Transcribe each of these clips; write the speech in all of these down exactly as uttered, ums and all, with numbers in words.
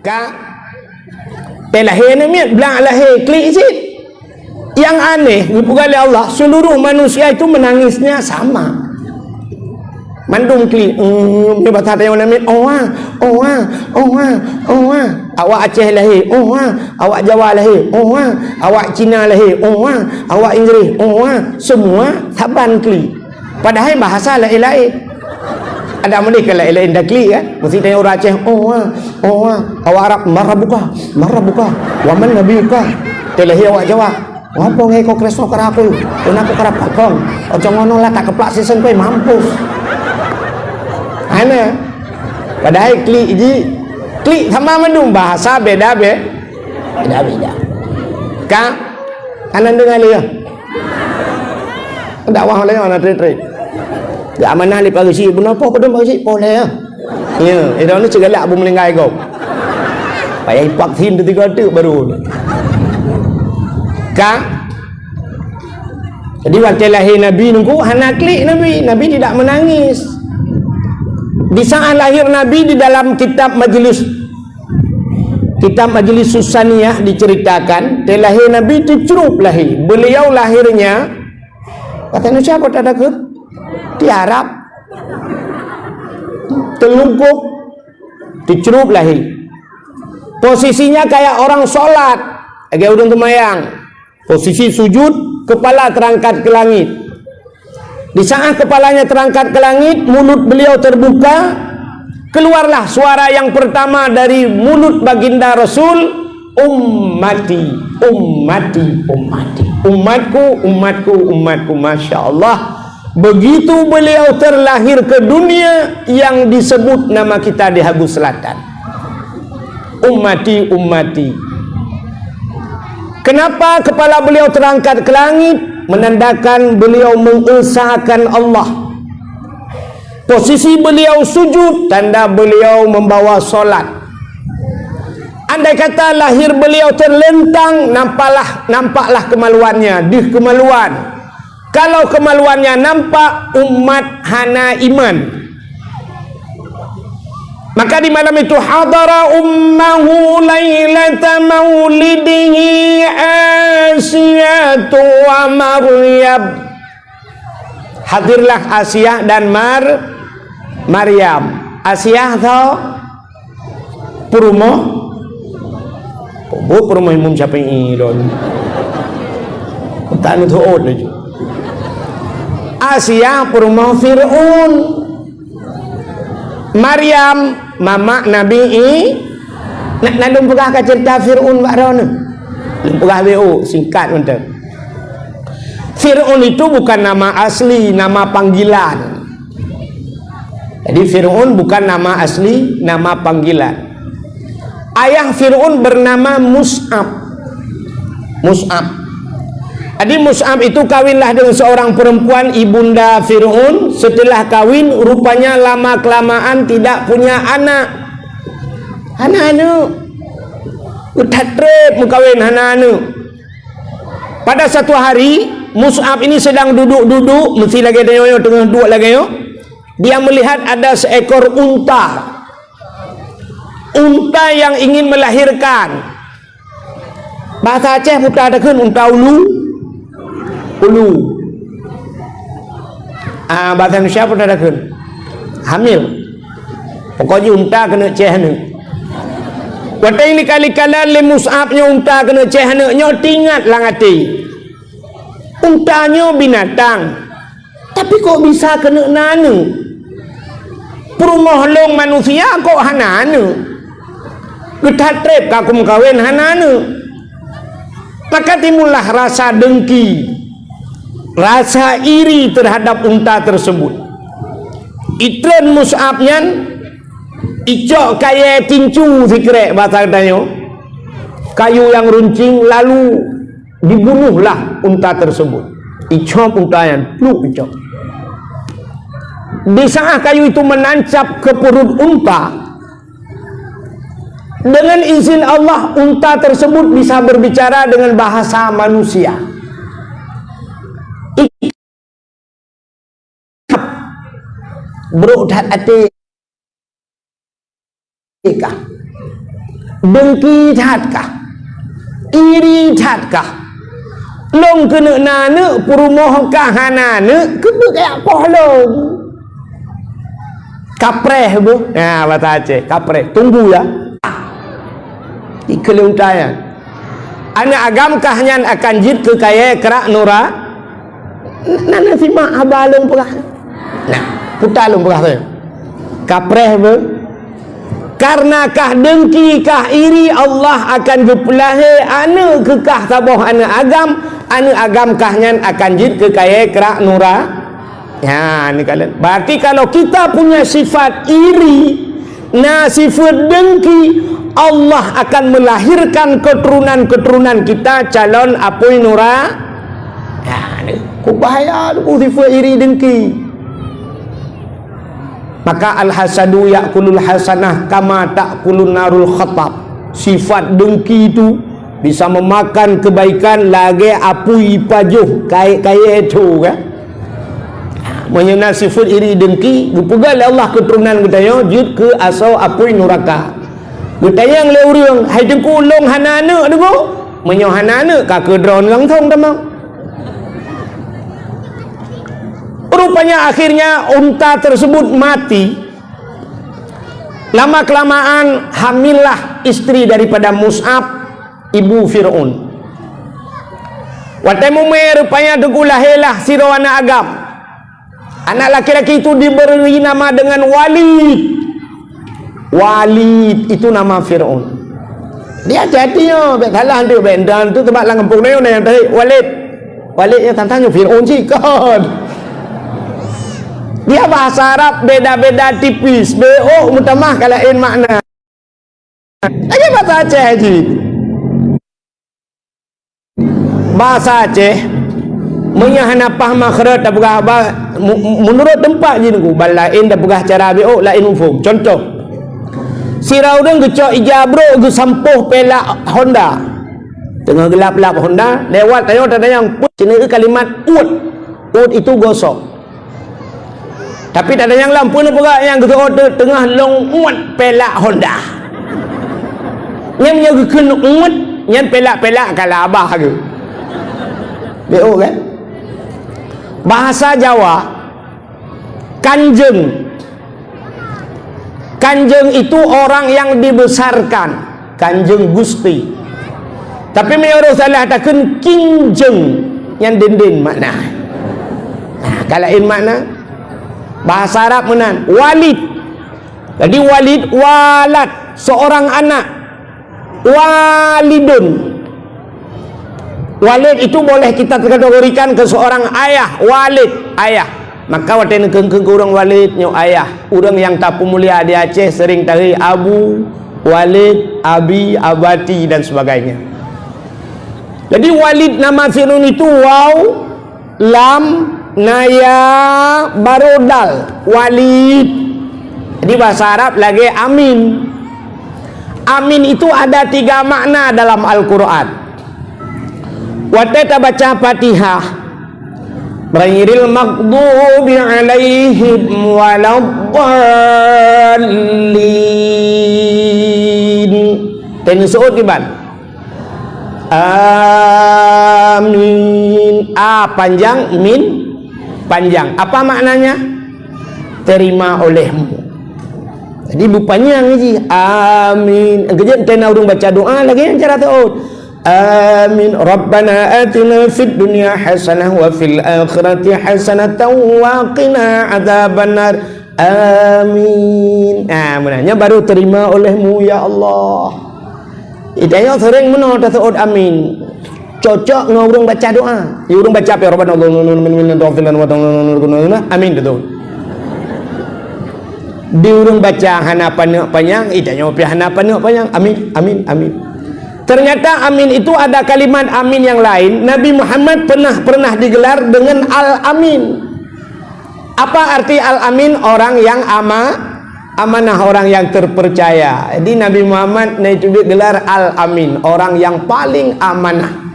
Ka? Teuh lahé namiet, blah lahé klik cit. Yang aneh, geupeugah lé Allah, seluruh manusia itu menangisnya sama. Mandum klik, eum, nyoe basa tanyoe namiet, oh ah, oh ah, oh ah, oh ah. Awak Aceh lahé, oh ah, awak Jawa lahé, oh ah, awak Cina lahé, oh ah, awak Inggris, oh ah, semua saban klik. Padahai bahasa laén-laén. Ada meunan ka laén-laén dah klik kan? Mesti tanya orang Aceh, oh ah, oh ah, awak Arab, man rabbuka, man rabbuka, wa man nabiyuka. Teuh lahé awak Jawa. Ngapo ngai ko Kristo kara aku? Kena aku kara pakong. Ojo ngono lah tak keplak sisen kau mampus. Ana. Padahai klik ji, klik sama mandum bahasa beda be. Beda-beda. Ka? Anan dengar lé ya. Dakwah lé ana tret-tret. Ya amanah lé Pak Geuchik, beuna poh padum Pak Geuchik poh lé ya. Ya, itu ni segala Abu Melinggai kau. Payah ipak sin tu tiga tu baru. Ka? Jadi waktu lahé Nabi nunggu hana klik Nabi, Nabi tidak menangis. Di saat lahir Nabi di dalam kitab majlis, kitab Majlis Susaniyah diceritakan, teuh lahé Nabi teucrup lahé. Beliau lahirnya kata siapa tadakut? Di Arab. Teulungkup, teucrup lahé. Posisinya kayak orang sholat, lagèe ureueng teumayang. Posisi sujud, kepala terangkat ke langit. Di saat kepalanya terangkat ke langit, mulut beliau terbuka, keluarlah suara yang pertama dari mulut baginda Rasul, "Ummati, ummati, ummati." Umatku, umatku, umatku. Masya Allah. Begitu beliau terlahir ke dunia yang disebut nama kita di Hagu Selatan. Ummati, ummati. Kenapa kepala beliau terangkat ke langit? Menandakan beliau mengesakan Allah. Posisi beliau sujud, tanda beliau membawa solat. Andai kata lahir beliau terlentang, nampaklah, nampaklah kemaluannya, deuh kemaluan. Kalau kemaluannya nampak, umat hana iman. Maka di malam itu, hadara ummahu lailata maulidihi Asiyatu wa Maryam. Hadirlah Asiah dan Mar-, Maryam. Asiah tho peurumoh, bu peurumoh Imam Syafi'i lôn. Tak neutuot laju. Asiah peurumoh Fir'aun. Maryam, mamak Nabi I-, na, na lôn peugah ka cerita Fir'aun bak droeneuh. Lôn peugah W O, singkat mantong. Fir'aun itu bukan nama asli, nama panggilan. Jadi Fir'aun bukan nama asli, nama panggilan. Ayah Fir'aun bernama Mus'ab. Mus'ab. Jadi Mus'ab itu kawinlah dengan seorang perempuan ibunda Fir'aun. Setelah kawin, rupanya lama-kelamaan tidak punya anak. Hana aneuk. That treb meukawen hana aneuk. Pada satu hari, Mus'ab ini sedang duduk-duduk, meusti lagèe tanyoe teungoh duek lagèe nyoe. Dia melihat ada seekor unta. Unta yang ingin melahirkan. Bahasa Aceh peue takheun unta ulu? Ulu. Ah, bahasa Indonesia peue takheun? Hamil. Pokok jih unta keuneuk céh aneuk. Watèe likot-likot lé Mus'ab nyoe unta keuneuk céh aneuk nyoe teuingat lam até. Unta nyoe binatang. Tapi kok bisa keuneuk na aneuk? Peurumoh lôn manusia kok hana aneuk? Geuthat treb ka kumeukawen hana aneuk. Maka timbullah rasa dengki, rasa iri terhadap unta tersebut. Itreun Mus'ab nyan, icok kayèe tincu sikrek basa geutanyoe, kayu yang runcing, lalu dibunuhlah unta tersebut. Icop unta nyan, pluk icop. Di saat kayu itu menancap ke perut unta, dengan izin Allah, unta tersebut bisa berbicara dengan bahasa manusia. Brok that até kah? Dengki that kah? Iri that kah? Lôn keuneuk na aneuk, peurumoh kah hana aneuk, keupeue kayak poh lôn? Kapreh beuh. Nah, bahasa Aceh, kapreh. Tunggu ya. Ikeuleum tanya. Aneuk agam kah nyan akan jeuet keu kayèe krak nura? Nah, na simak haba lôn peugah. Nah, puta lôn peugah tu. Kapreh beuh. Kareuna kah dengki, kah iri, Allah akan geupeulahé aneuk keu kah saboh aneuk agam, aneuk agam kah nyan akan jeuet keu kayèe krak nura. Ya, ni kalian. Berarti kalau kita punya sifat iri, na sifat dengki, Allah akan melahirkan keturunan-keturunan kita calon apui nura. Ya, ni. Ku bahaya tu sifat iri dengki. Maka al-hasadu ya'kulul hasanah kama ta'kulun narul khatab. Sifat dengki itu bisa memakan kebaikan lagèe apui pajoh kayèe-kayèe tho kan. Meunyoe na sifat iri dengki, geupeugah lé Allah keuturonan geutanyoe jeuet keu asoe apui nuraka. Geutanyong lé ureueng, "Hai Teungku, lôn hana aneuk, Teungku?" Meunyoe hana aneuk, ka keu droeneuh langsong tamong. Rupanya akhirnya unta tersebut mati. Lama-kelamaan hamillah istri daripada Mus'ab, ibu Fir'aun. Watèe mumè rupanya Teungku lahèlah sidroe aneuk agam. Anak laki-laki itu diberi nama dengan Walid. Walid itu nama Fir'aun. Jadi hati-hati nyoe, bèk salah tu, bèk dan tu sebab lam kampung nyoe na nyang tahi Walid. Walid nyang tantang nyoe Fir'aun cit kon. Dia bahasa Arab beda-beda tipis, B O meutamah ka laén makna. Aja bahasa Aceh jih. Bahasa Aceh, meunyoe hana paih makhraj tapeugah ba, mu-, mu-, meunurot teumpat jih Teungku, ban laén tapeugah cara B O laén muphom. Contoh, sira ureueng geucok ija brôk geusampôh pelak Honda. Teungoh geulap-lap Honda, lewat tanyoe tatanyong, peue sineuk kalimat uet. Uet itu gosok. Tapi tatanyong lom peue neupeugah nyang geuseuôt teungoh lôn uet pelak Honda. Nyan meunyoe geukheun uet, nyan pelak-pelak ka labah geuh. B O kan? Bahasa Jawa, kanjeng. Kanjeng itu orang yang dibesarkan. Kanjeng Gusti. Tapi meunyoe ureueng salah takheun kinjeng, nyan dindin makna. Nah, ka laén makna. Bahasa Arab meunan, walid. Jadi walid, walad, seorang anak. Walidun. Walid itu boleh kita kategorikan ke seorang ayah, walid, ayah. Maka watèe neukeung-keung keu ureueng walid nyoe ayah. Ureueng nyang tapeumulia di Aceh sering tari abu, walid, abi, abati dan sebagainya. Jadi walid nama Fir'aun itu waw, lam, naya, baru dal, walid. Jadi bahasa Arab lagèe amin. Amin itu ada tiga makna dalam Al-Quran. Watèe tabaca Fatihah, ghairil maghdubi alaihim waladdallin. Teuneuk seuôt kiban. Amin. A panjang, min panjang. Apa maknanya? Terima olehmu. Jadi beupanyang jih. Amin. Keujeuet teuh na ureueng baca doa lagèe nyan cara teuôt. Amin. Rabbana atina fid dunya hasanah wa fil akhirati hasanatan wa qina adzabannar. Amin. Ah, meunan. Nyan baru terima olehmu ya Allah. Di tanyoe sering meunoe taseuôt amin. Cocok ngon ureueng baca doa. Di ureueng baca pih Rabbana amin tu. Di ureueng baca hana paneuk panyang, di tanyoe pih hana paneuk panyang. Amin, amin, amin. Ternyata amin itu ada kalimat amin yang lain. Nabi Muhammad pernah, pernah digelar dengan Al-Amin. Apa arti Al-Amin? Orang yang ama-, amanah, orang yang terpercaya. Jadi Nabi Muhammad na teubiet gelar Al-Amin, orang yang paling amanah.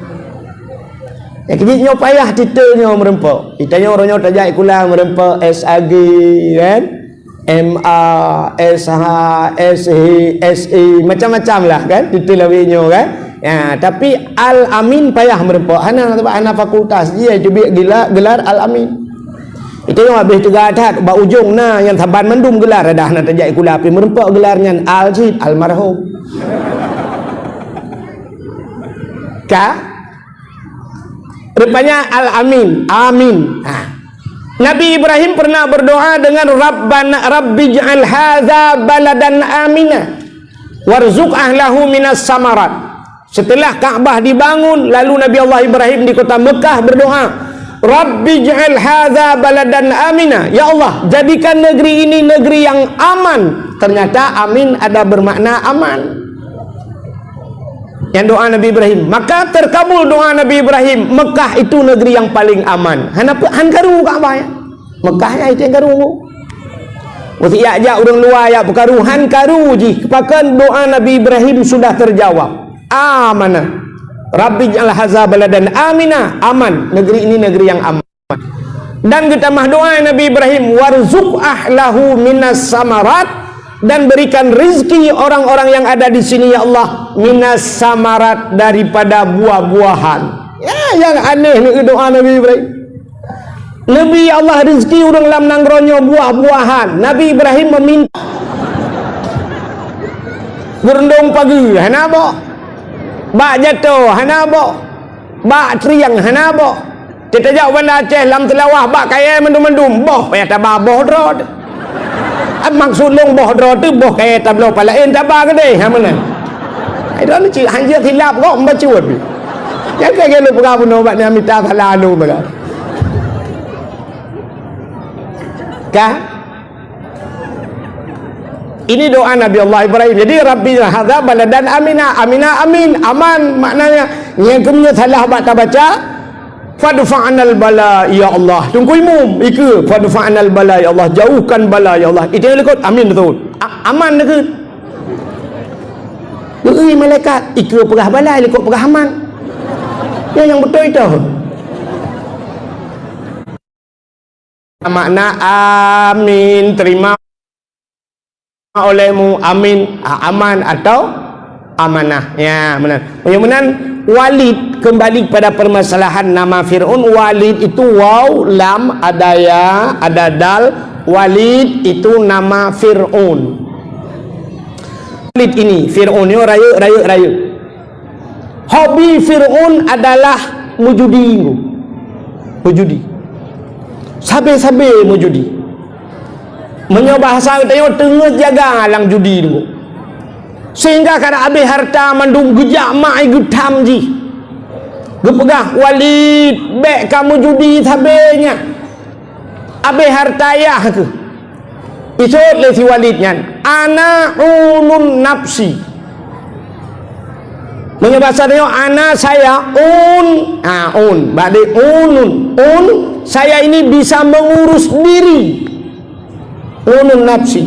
Nyang keujeuet nyoe payah titel nyoe meureumpok. Di tanyoe uroe nyoe tajak sikula meureumpok S A G kan. M A, S H, S H, S E, macam-macam lah kan, titel awak nyoe kan. Ya, tapi Al-Amin payah meureumpok. Hana, sebab hana fakultas jih, ya, cubi gelar, gelar Al-Amin. Itu nyang habéh teuga that, bak ujong na nyang saban mandum gelar, dah na tajak sikula, tapi meureumpok gelar nyan Al cit, almarhum. Ka? Rupanya Al-Amin. Amin. Ha. Nabi Ibrahim pernah berdoa dengan, "Rabbana, Rabbij'al hadza baladan amina, warzuq ahlahu minas samarat." Setelah Ka'bah dibangun, lalu Nabi Allah Ibrahim di kota Mekah berdoa, "Rabbij'al hadza baladan amina." Ya Allah, jadikan negeri ini negeri yang aman. Ternyata amin ada bermakna aman. Nyang doa Nabi Ibrahim. Maka terkabul doa Nabi Ibrahim. Mekah itu negeri yang paling aman. Hana pe-, han karu Ka'bah, ya. Mekah nyan itu nyang karu. Mesti jak-jak ureuëng luwa jak peukaru, han karu jih. Pakon doa Nabi Ibrahim sudah terjawab. Amana. Rabbij'al hadza baladan amina. Aman. Negeri ini negeri yang aman. Dan geutamah doa Nabi Ibrahim, "Warzuq ahlahu minas samarat," dan berikan rizki orang-orang yang ada di sini, ya Allah, minas samarat, daripada buah-buahan. Ya, nyang aneh ni doa Nabi Ibrahim. Nabi, "Ya Allah, rizki ureuëng lam nanggroe nyoe buah-buahan." Nabi Ibrahim meminta. Geurundong pageue, hana boh. Bak jato, hana boh. Bak triang, hana boh. Teutajak u Banda Aceh lam Seulawah bak kayèe mandum-mandum, boh payah taba boh droe teuh. Ah, maksud lôn boh droe teuh, boh kayèe tabloe palaén taba keudeh, ha, meunan. Ai droe nyoe cit, hanjeuet khilaf kok membacut. Nyang kayèe lôn peugah bunoe bak nyan mita salah lôn peugah. Ka? Ini doa Nabi Allah Ibrahim. Jadi, "Rabbi hadza baladan amina." Amina, amin, aman. Maknanya, nyang keumeunyoe salah bak tabaca, "Fadfa'nal bala, ya Allah." Teungku imum, ikeue, "Fadfa'nal bala, ya Allah." Jauhkan bala, ya Allah. Itu yang likot, amin betul. A-, aman deukeuet. Beri malaikat, ikeue peugah bala, likot peugah aman. Ya, yang betul itu. Makna amin, terima olehmu, amin, a-, aman atau amanah. Ya, meunan. Meunyoe meunan, Walid, kembali kepada permasalahan nama Fir'aun, Walid itu waw, lam, ada ya, ada dal, Walid itu nama Fir'aun. Walid ini, Fir'aun nyoe rayeuk, rayeuk, rayeuk. Hobi Fir'aun adalah meujudi. Meujudi. Sabe-sabe meujudi. Meunyoe bahasa geutanyoe, teungeut jaga lam judi nyoe. Sehingga ka abéh harta mandum, geujak mak geutham jih. Geupeugah, "Walid, bèk kamoe judi sabe nyan." Abéh harta yah keuh. Isut lé si Walid nyan, "Ana unun nafsi." Meunyoe basa tanyoe, "Ana saya un," ah, un, bak di unun. Un, saya ini bisa mengurus diri. Unun nafsi.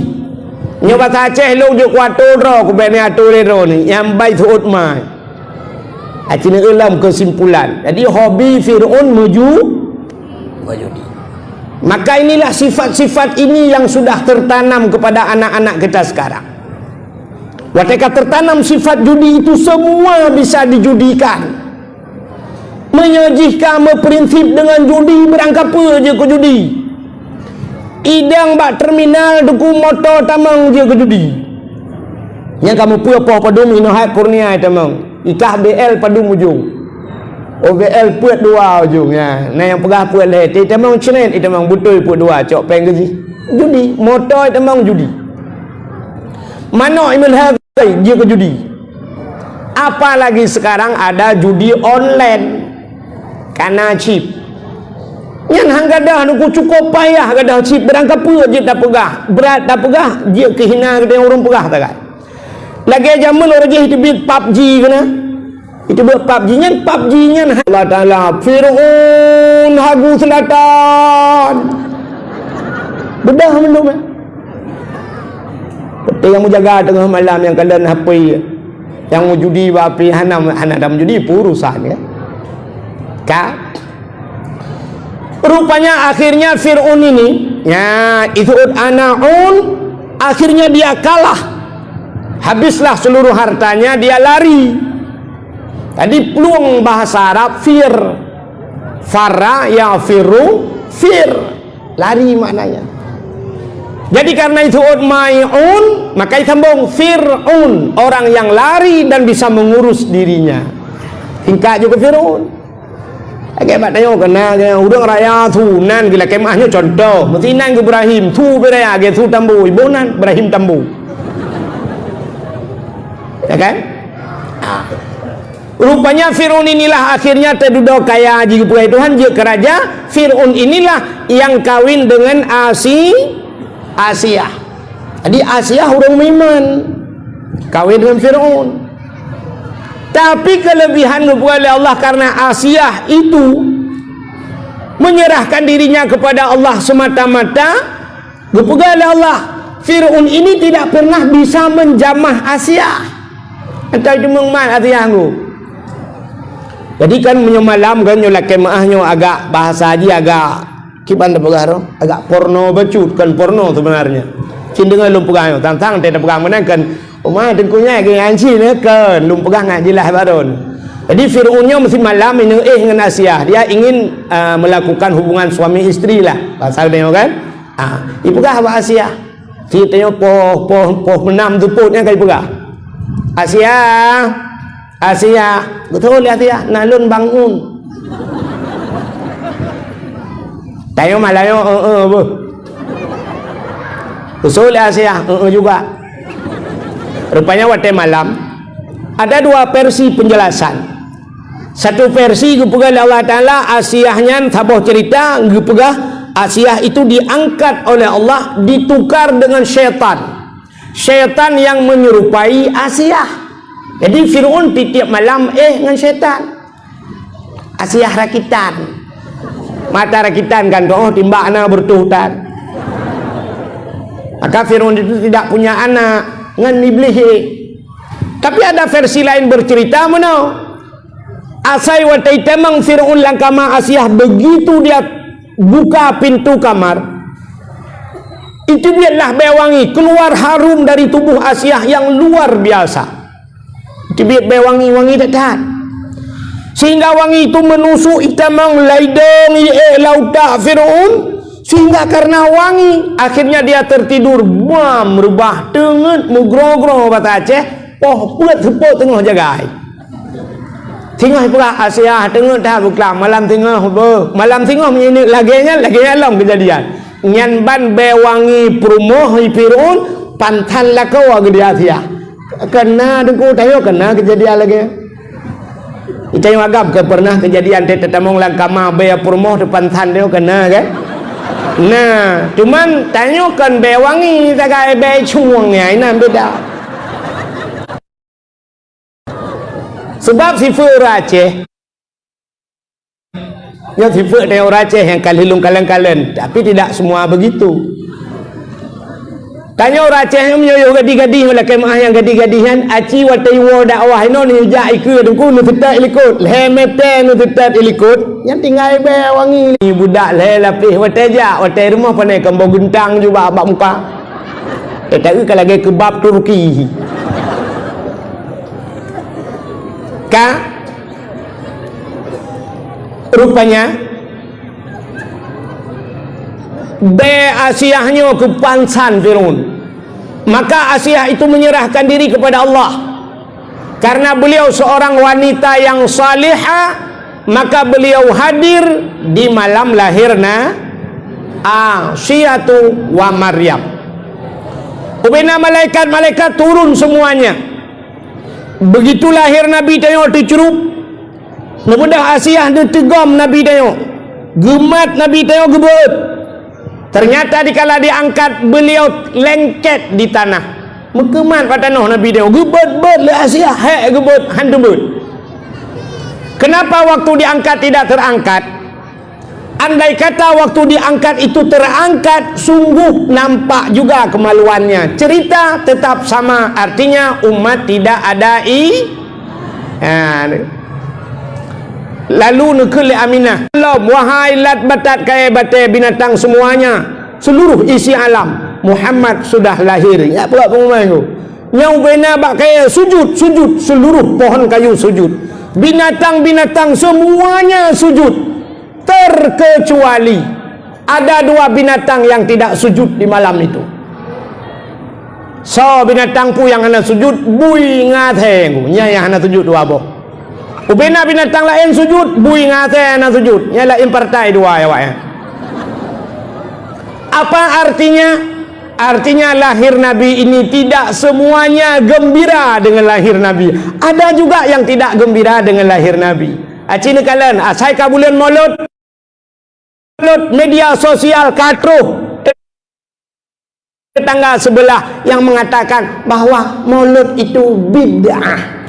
Nyoe basa Aceh lôn jeuet kuatur droe, kubèk ni atur lé droe ni, nyang bai seuôt mai. Aci neueu lom keusimpulan. Jadi, hobi Fir'aun meju-, mejudi. Maka inilah sifat-sifat ini yang sudah tertanam kepada anak-anak kita sekarang. Watèe ka tertanam sifat judi itu, semua bisa dijudikan. Meunyoe jih ka meuprinsip deungon judi, beurangkapeue jeuet keu judi. Idang bak terminal, teungku, moto tamong jeuet keu judi. Nyang ka meupeue poh padum, inoe hai Kurnia tamong. Ikah B L padum ujong. Oh, B L peuet dua ujong, ya. Na nyang peugah peuet lhèe, ti tamong cret, itamong beutôi peuet dua, cok péng keu jih. Judi, moto itamong judi. Manok imeuhan jeuet keu judi. Apalagi sekarang ada judi online. Kana chip. Nyan han gadoh, teungku, cukup payah gadoh chip, beurangkapeue jeuet tapeugah. Brat tapeugah, jeuet keu hina geutanyoe ureueng peugah sagai. Lagèe jameun uroe jih teubiet PUBG keunan. Teubiet PUBG nyan, PUBG nyan Allah Taala, Fir'aun Hagu Selatan. Beudôh mandum, eh. Beutôi nyang meujaga teungoh malam nyang kalon H P, nyang meujudi bak api, hana, hana dam judi, peurusan, ya. Ka? Rupanya akhirnya Fir'aun ini, ya, itu ana'un, akhirnya dia kalah. Habislah seluruh hartanya, dia lari. Tadi plueng bahasa Arab fir. Farra yafirru fir. Lari maknanya. Jadi karena itu ot mai'un, maka disambung Fir'aun, orang yang lari dan bisa mengurus dirinya. Tingkat juga Fir'aun. Lagèe bak tanyoe keunan, ureueng raya su nan geulakèe meu'ah nyoe contoh. Meusinan geu Ibrahim, su pih raya, lagèe su Tambu, iboh nan Ibrahim Tambu. Ya kan? Ah. Rupanya Fir'aun inilah akhirnya teududoe kaya jih geupeugah Tuhan jeuet keu raja. Fir'aun inilah yang kawin dengan Asi-, Asiah. Jadi Asiah ureueng meuiman, kawin dengan Fir'aun. Tapi kelebihan geupeugah lé Allah karena Asiah itu menyerahkan dirinya kepada Allah semata-mata, geupeugah lé Allah, Fir'aun ini tidak pernah bisa menjamah Asiah. Entah itu meumat Asiah nggu. Jadi kan meunyoe malam kan nyoe lakèe meu'ah nyoe agak bahasa jih agak Kiban tapeugah roh, agak porno bacut, kon porno sebenarnya. Cit deungoe lôn peugah nyoe, tang-tang teupeugah meunan kon, uma teungku nyan geuh nyan cit nyoe kon, lôn peugah ngat jeulaih baron. Jadi Fir'aun nyoe meusi malam inong éh ngon Asiah, dia ingin, ah, melakukan hubungan suami istri lah, bahasa geutanyoe kan. Ah, ipeugah bak Asiah. Cit tanyoe poh, poh, poh meunan teupot nyan ka ipeugah. Asiah, Asiah, beutôi lé Asiah, na lôn bangun. Tanyoe malam nyoe, eh, eh, beuh. Usul lé Asiah, eh, eh, juga. Rupanya watèe malam, ada dua versi penjelasan. Satu versi geupeugah lé Allah Taala, Asiah nyan saboh cerita geupeugah Asiah itu diangkat oleh Allah, ditukar dengan syaitan. Syaitan yang menyerupai Asiah. Jadi Fir'aun tiep-tiep malam éh ngon syaitan. Asiah rakitan. Mata rakitan kan, oh, timbak na beureutoh tan. Maka Fir'aun itu tidak punya anak ngon Iblih, eh. Tapi ada versi lain bercerita meunoe. Asai watèe itamong Fir'aun lam kama Asiah, begitu dia buka pintu kamar, iteubiet lah bèe wangi, keluar harum dari tubuh Asiah yang luar biasa. Iteubiet bèe wangi, wangi that-that. Sehingga wangi itu menusuk itamong, lam idong, iék, lam utak Fir'aun. Sehingga karena wangi, akhirnya dia tertidur. Bam, reubah, teungeut, meugroe-groe basa Aceh, poh peuet seupôt teungoh jagai. Singoh ipeugah Asiah teungeut that beuklam, malam singoh beuh. Malam singoh meunyoe lagèe nyan, lagèe nyan lom keujadian. Nyan ban bèe wangi peurumoh Fir'aun, pantan lakoe geuh di Asiah. Keuna teungku tanyoe keuna keujadian lagèe nyan. Di tanyoe agam ka pernah keujadian teutamong lam kama bèe peurumoh teupantan tanyoe keuna kan? Nah, cuman tanyoe kon bèe wangi, sagai bèe cueng nyan, inan beda. Sebab sifeuet ureueng Aceh, nyoe sifeuet ureueng Aceh nyang ka lheueh lôn kalon-kalon, tapi tidak semua begitu. Tanyoe ureueng Aceh nyoe meunyoe yoh gadih-gadih, lakèe meu'ah nyang gadih-gadih nyan, aci watèe iwoe dakwah inoe neujak ikeue teungku neuseutôt ilikot, lhèe mètè neuseutôt ilikot, nyan tinggai bèe wangi. Budak lhèe lapéh watèe jak, watèe rumoh pané keumbông geuntang jubah bak muka. Eh, tapi ka lagèe keubab Turki. Ka? Rupanya, bèe Asiah nyoe keupansan Fir'aun. Maka Asiah itu menyerahkan diri kepada Allah. Karena beliau seorang wanita yang salihah, maka beliau hadir di malam lahirna Asiatu wa Maryam. Ubena malaikat-malaikat turun semuanya. Begitu lahir Nabi tanyoe teucrup, neumeudah Asiah neuteugom Nabi tanyoe. Geumat Nabi tanyoe geubeuet. Ternyata dikala diangkat, beliau lengket di tanah. Meukeumat bak tanoh Nabi tanyoe. Geubeuet-beuet lé Asiah, hék geubeuet, han teubeuet. Kenapa waktu diangkat tidak terangkat? Andai kata waktu diangkat itu terangkat, sungguh nampak juga kemaluannya. Cerita tetap sama, artinya umat tidak ada i-, ha, ni. Lalu neukheun lé Aminah, "Lom, wahai lat batat kayée batée binatang semuanya, seluruh isi alam, Muhammad sudah lahir." Nyak peugah pengumuman tu. Nyang ubena bak kayée sujud, sujud, seluruh pohon kayu sujud. Binatang-binatang semuanya sujud. Terkecuali ada dua binatang yang tidak sujud di malam itu. Soe binatang peue nyang hana sujud? Bui ngon asèe. Nyan nyang hana sujud dua boh. Ubena binatang laén sujud, bui ngon asèe hana sujud. Nyan laén partai dua awaknyan. Apa artinya? Artinya lahir Nabi ini tidak semuanya gembira dengan lahir Nabi. Ada juga yang tidak gembira dengan lahir Nabi. Aci neukalon, asai ka buleuen Maulud, Maulud, media sosial ka troh tetangga sebelah yang mengatakan bahwa Maulud itu bid'ah.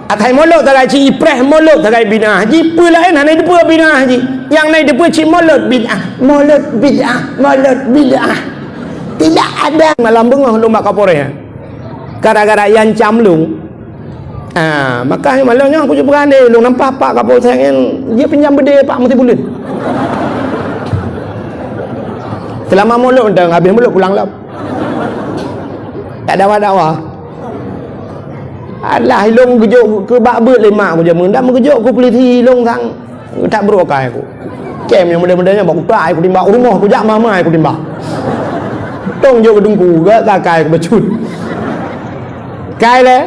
Akai Maulud sagai cit ipreh, Maulud sagai bid'ah. Jipeue laén hana jipeue bid'ah jih. Nyang na jipeue cit Maulud bid'ah, Maulud bid'ah, Maulud bid'ah. Tidak ada. Malam beungoh lôn bak Kapolres. Gara-gara Yan Cam Lung. Ah, maka malam nyoe aku cuba gandeng, lôn nampak Pak Kapolsek nyan, dia pinjam beudé Pak meusibuleuen. Selama Maulud, dah habis Maulud pulang lom. Tak dawa-dawa. Alah, ilôn geujok keu bak beuet lé mak ku jameun, dah meugeujok keu polisi ilôn sang. Tak brok akai ku. Cem nyang muda-muda nyan bak kutak ai ku timbak, rumoh ku jak mama ai ku timbak. Tong jok keu teungku, gak akai ku bacut. Kai lé.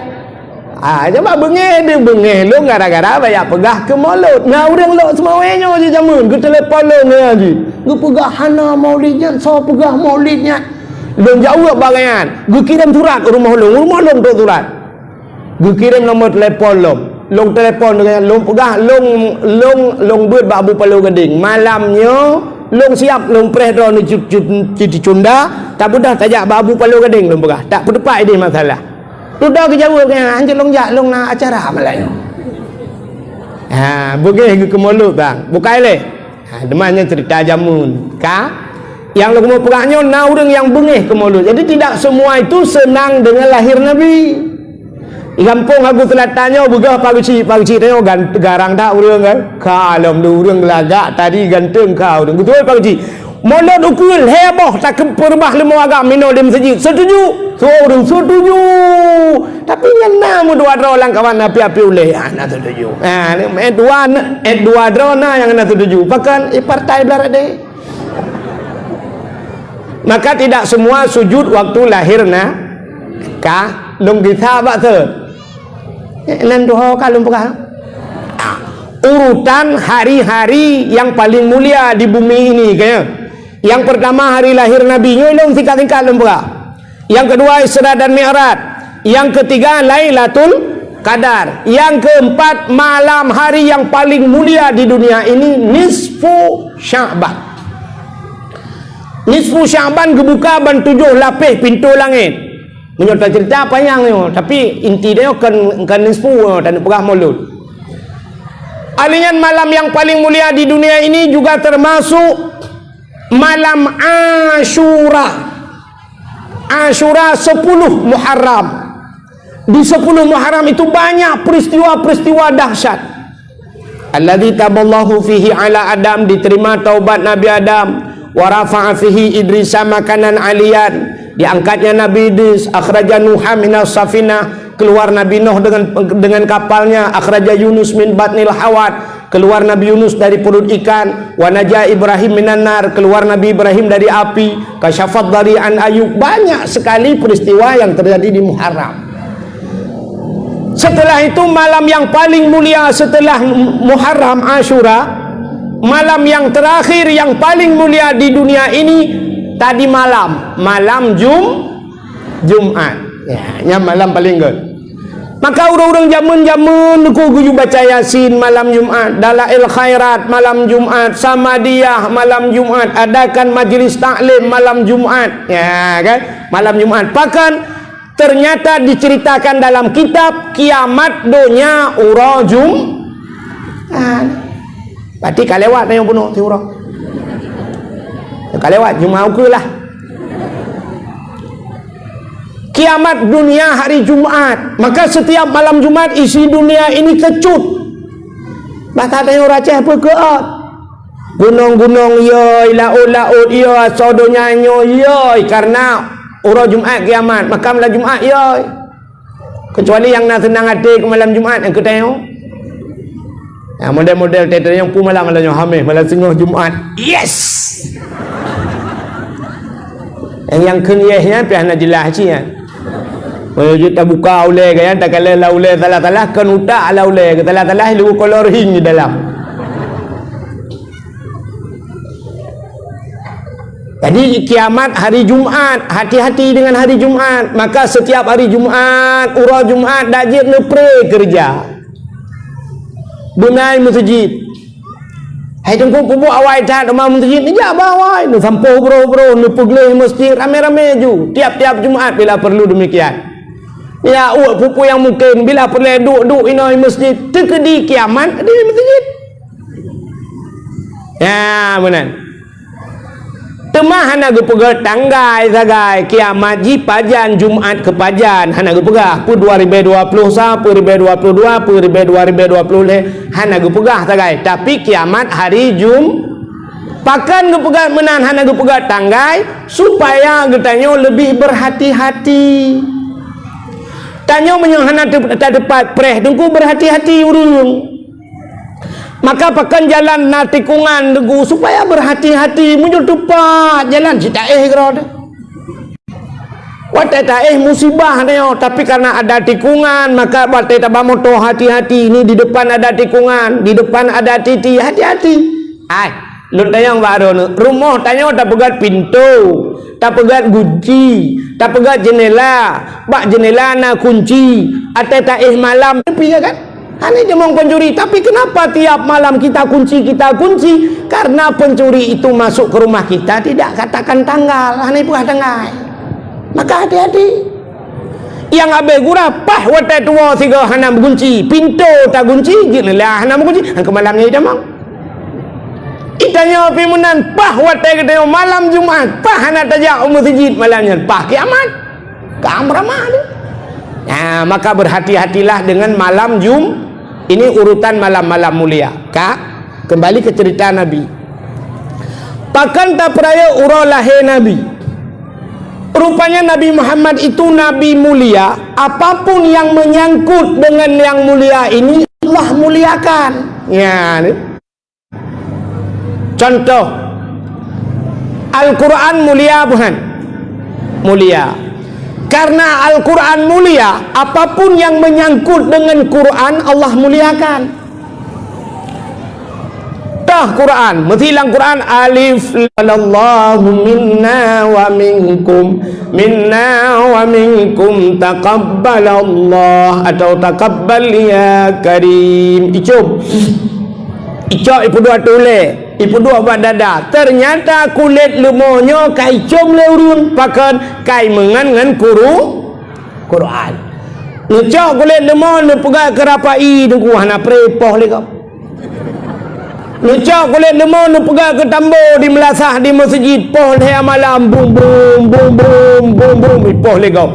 Ah, cuba beungéh deuh beungéh lôn gara-gara baya peugah keu Maulud. Na ureueng lok seumawé nyoe jih jameun, geutelepon lôn nyan jih. Geupeugah hana Maulid nyan, soe peugah Maulid nyan. Lôn jaweueb bak gobnyan, geukirém surat u rumoh lôn, u rumoh lôn trok surat. Geukirém nomor telepon lom. Lôn telepon deungon lôn peugah, lôn, lôn, lôn beuet bak Abu Palo Gadeng. Malam nyoe, lôn siab lôn preh droeneuh cut, cut, cut, cunda, tabeudôh tajak bak Abu Palo Gadeng lôn peugah. Tak peuteupat idéh masalah. Dudoe geujaweueb, "Hanjeuet lôn jak, lôn na acara malam nyoe." Ha, beungéh geukeumolot bang. Bukai lé. Ha, teuma nyan cerita jameun, ka? Nyang lôn keuneuk peugah nyoe na ureuëng nyang beungéh keu Maulud. Jadi tidak semua itu senang dengan lahir Nabi. Di gampông Hagu Selatan nyoe beugah Pak Geuchik, Pak Geuchik tanyoe gan-, garang that ureuëng kan. Ka lom dua ureuëng lagak tadi ganteng ka ureuëng. Beutôi Pak Geuchik. Maulud ukeue lhée boh takeupeurubah leumo agam minoe di meuseujid. Setuju? Soe ureuëng setuju. Tapi nyan na meudua droe lam kawan api-api ulée. Ah, na setuju. Ah, ni, eh, dua na, eh, dua droe na nyang na setuju. Pakon, eh, partai blah rot deh. Maka tidak semua sujud waktu lahir na ka lôn gisa bak seuet. Eh, nan tuho ka lôn peugah. Ah, urutan hari-hari yang paling mulia di bumi ini, kaya. Yang pertama hari lahir Nabi, nyoe lôn singkat-singkat lôn peugah. Yang kedua Isra dan Mi'raj. Yang ketiga Lailatul Qadar. Yang keempat malam hari yang paling mulia di dunia ini, nisfu Sya'ban. Nisfu Sya'ban geubuka ban tujoh lapéh pintoe langét. Meunyoe tacerita panyang nyoe, tapi inti dia kan, kan nisfu, oh, taneuk peugah Maulud. Alih nyan malam yang paling mulia di dunia ini juga termasuk malam Asyura. Asyura sepuluh Muharram. Di sepuluh Muharram itu banyak peristiwa-peristiwa dahsyat. Alladzi taballahu fihi ala Adam, diterima taubat Nabi Adam, wa rafa'a fihi Idrisa makanan aliyan, diangkatnya Nabi Idris, akhraja Nuha minas safinah, keluar Nabi Nuh dengan, dengan kapalnya, akhraja Yunus min batnil hawat, keluar Nabi Yunus dari perut ikan, wa naja Ibrahim minan nar, keluar Nabi Ibrahim dari api, kasyafad dari an Ayub. Banyak sekali peristiwa yang terjadi di Muharram. Setelah itu malam yang paling mulia setelah Muharram, Asyura, malam yang terakhir yang paling mulia di dunia ini tadi malam, malam Jum-, Jumat. Ya, nyan malam paling good. Maka ureuëng-ureuëng jameun-jameun neuku geuyue baca Yasin malam Jumat, Dalail Khairat malam Jumat, Samadiyah malam Jumat, adakan majlis taklim malam Jumat. Ya, kan? Malam Jumat. Pakon ternyata diceritakan dalam kitab kiamat donya uroe Jum-, ah, berarti ka lewat nyang bunoe ti uroe. Ka lewat, Jumat ukeue lah. Kiamat dunia hari Jumat. Maka setiap malam Jumat isi dunia ini kecut. Ata tayong ureueng Aceh peue keuot. Gunong-gunong yoi, laôt-laôt yoi, asoe donya nyoe yoi, karena uroe Jumat kiamat, maka malam Jumat yoi. Kecuali nyang na seunang até keu malam Jumat nyang keu tayong. Ya, model-model tayong peue malam, malam nyoe Hameh, malam singoh Jumat. Yes! Nyang, nyang kheun yes nyan pih hana jeulaih cit nyan. Meunyoe jeuet tabuka ulée gaya, takalon lam ulée salah-salah, kon utak lam ulée, salah-salah leuweuh kolor hing di dalam. Jadi, kiamat hari Jumat, hati-hati dengan hari Jumat. Maka, setiap hari Jumat, uroe Jumat, dak jeuet neupreh keureuja. Beunai meuseujid. Hai Teungku, peubuet awai that teuma meuseujid, neujak bak awai, neusampôh broh-broh, neupeugleh meuseujid ramé-ramé ju. Tiap-tiap Jumat bila perlu demikian. Ya, uek peue-peue nyang mungken, bila peureulée duek-duek inoe meuseujid, teukeudi kiamat di meuseujid. Ya, meunan. Teuma hana geupeugah tanggai sagai, kiamat jih pajan, Jumat keu pajan, hana geupeugah. Peue dua ribée dua ploh sa, peue ribée dua ploh dua, peue ribée dua ribée dua ploh lhée, hana geupeugah sagai. Tapi kiamat hari Jum-, pakon geupeugah meunan hana geupeugah tanggai, supaya geutanyoe leubeh berhati-hati. Tanyoe meunyoe hana teu-, tateupat preh Teungku, berhati-hati ureueng. Maka pakon jalan na tikungan Teungku, supaya berhati-hati. Meunyoe teupat jalan cit taéh keudroe teuh. Watée taéh musibah nyoe, tapi karena ada tikungan, maka watée taba moto hati-hati. Ini di depan ada tikungan, di depan ada titi, hati-hati. Ai, lôn tanyong bak droeneuh, rumoh tanyoe tapeugét pintoe, tapeugét gunci, tapeugét jeunela, bak jeunela na kunci, watée taéh malam, sepi ya kan? Hana jimong pencuri, tapi kenapa tiap malam kita kunci, kita kunci? Karena pencuri itu masuk ke rumah kita, tidak katakan tanggal, hana peugah tanggai. Maka hati-hati. Nyang abéh gura, paih watée tuwoe sigoe hana meugunci, pintoe tagunci, jeunela hana meugunci, han keu malam nyan itamong. Itanyoe pih meunan, paih watée geutanyoe malam Jumat, paih hana tajak u meuseujid malam nyan, paih kiamat. Ka meurama tu. Nah, maka berhati-hatilah dengan malam Jum-, ini urutan malam-malam mulia. Ka, kembali ke cerita Nabi. Pakon tapeurayeuk uroe lahé Nabi? Rupanya Nabi Muhammad itu nabi mulia, apapun yang menyangkut dengan yang mulia ini, Allah muliakan. Ya, ni. Contoh, Al-Quran mulia bukan? Mulia. Karena Al-Quran mulia, apapun yang menyangkut dengan Quran, Allah muliakan. Tah Quran, meusilang Quran, alif, Allahu minna wa minkum, minna wa minkum, taqabbalallah, atau taqabbal ya karim. Icom. Icok ipeuduek ateueh ulée, ipeuduek bak dada. Ternyata kulét leumo nyoe ka icom lé ureueng, pakon, ka imeungan ngon kuru-, Quran. Neucok kulét leumo, neupeugah keu rapai, Teungku, hana preh poh lé gob. Neucok kulét leumo, neupeugah keu tambo di meulasah di meuseujid, poh lhée malam, bum, bum, bum, bum, bum, bum, poh lé gob.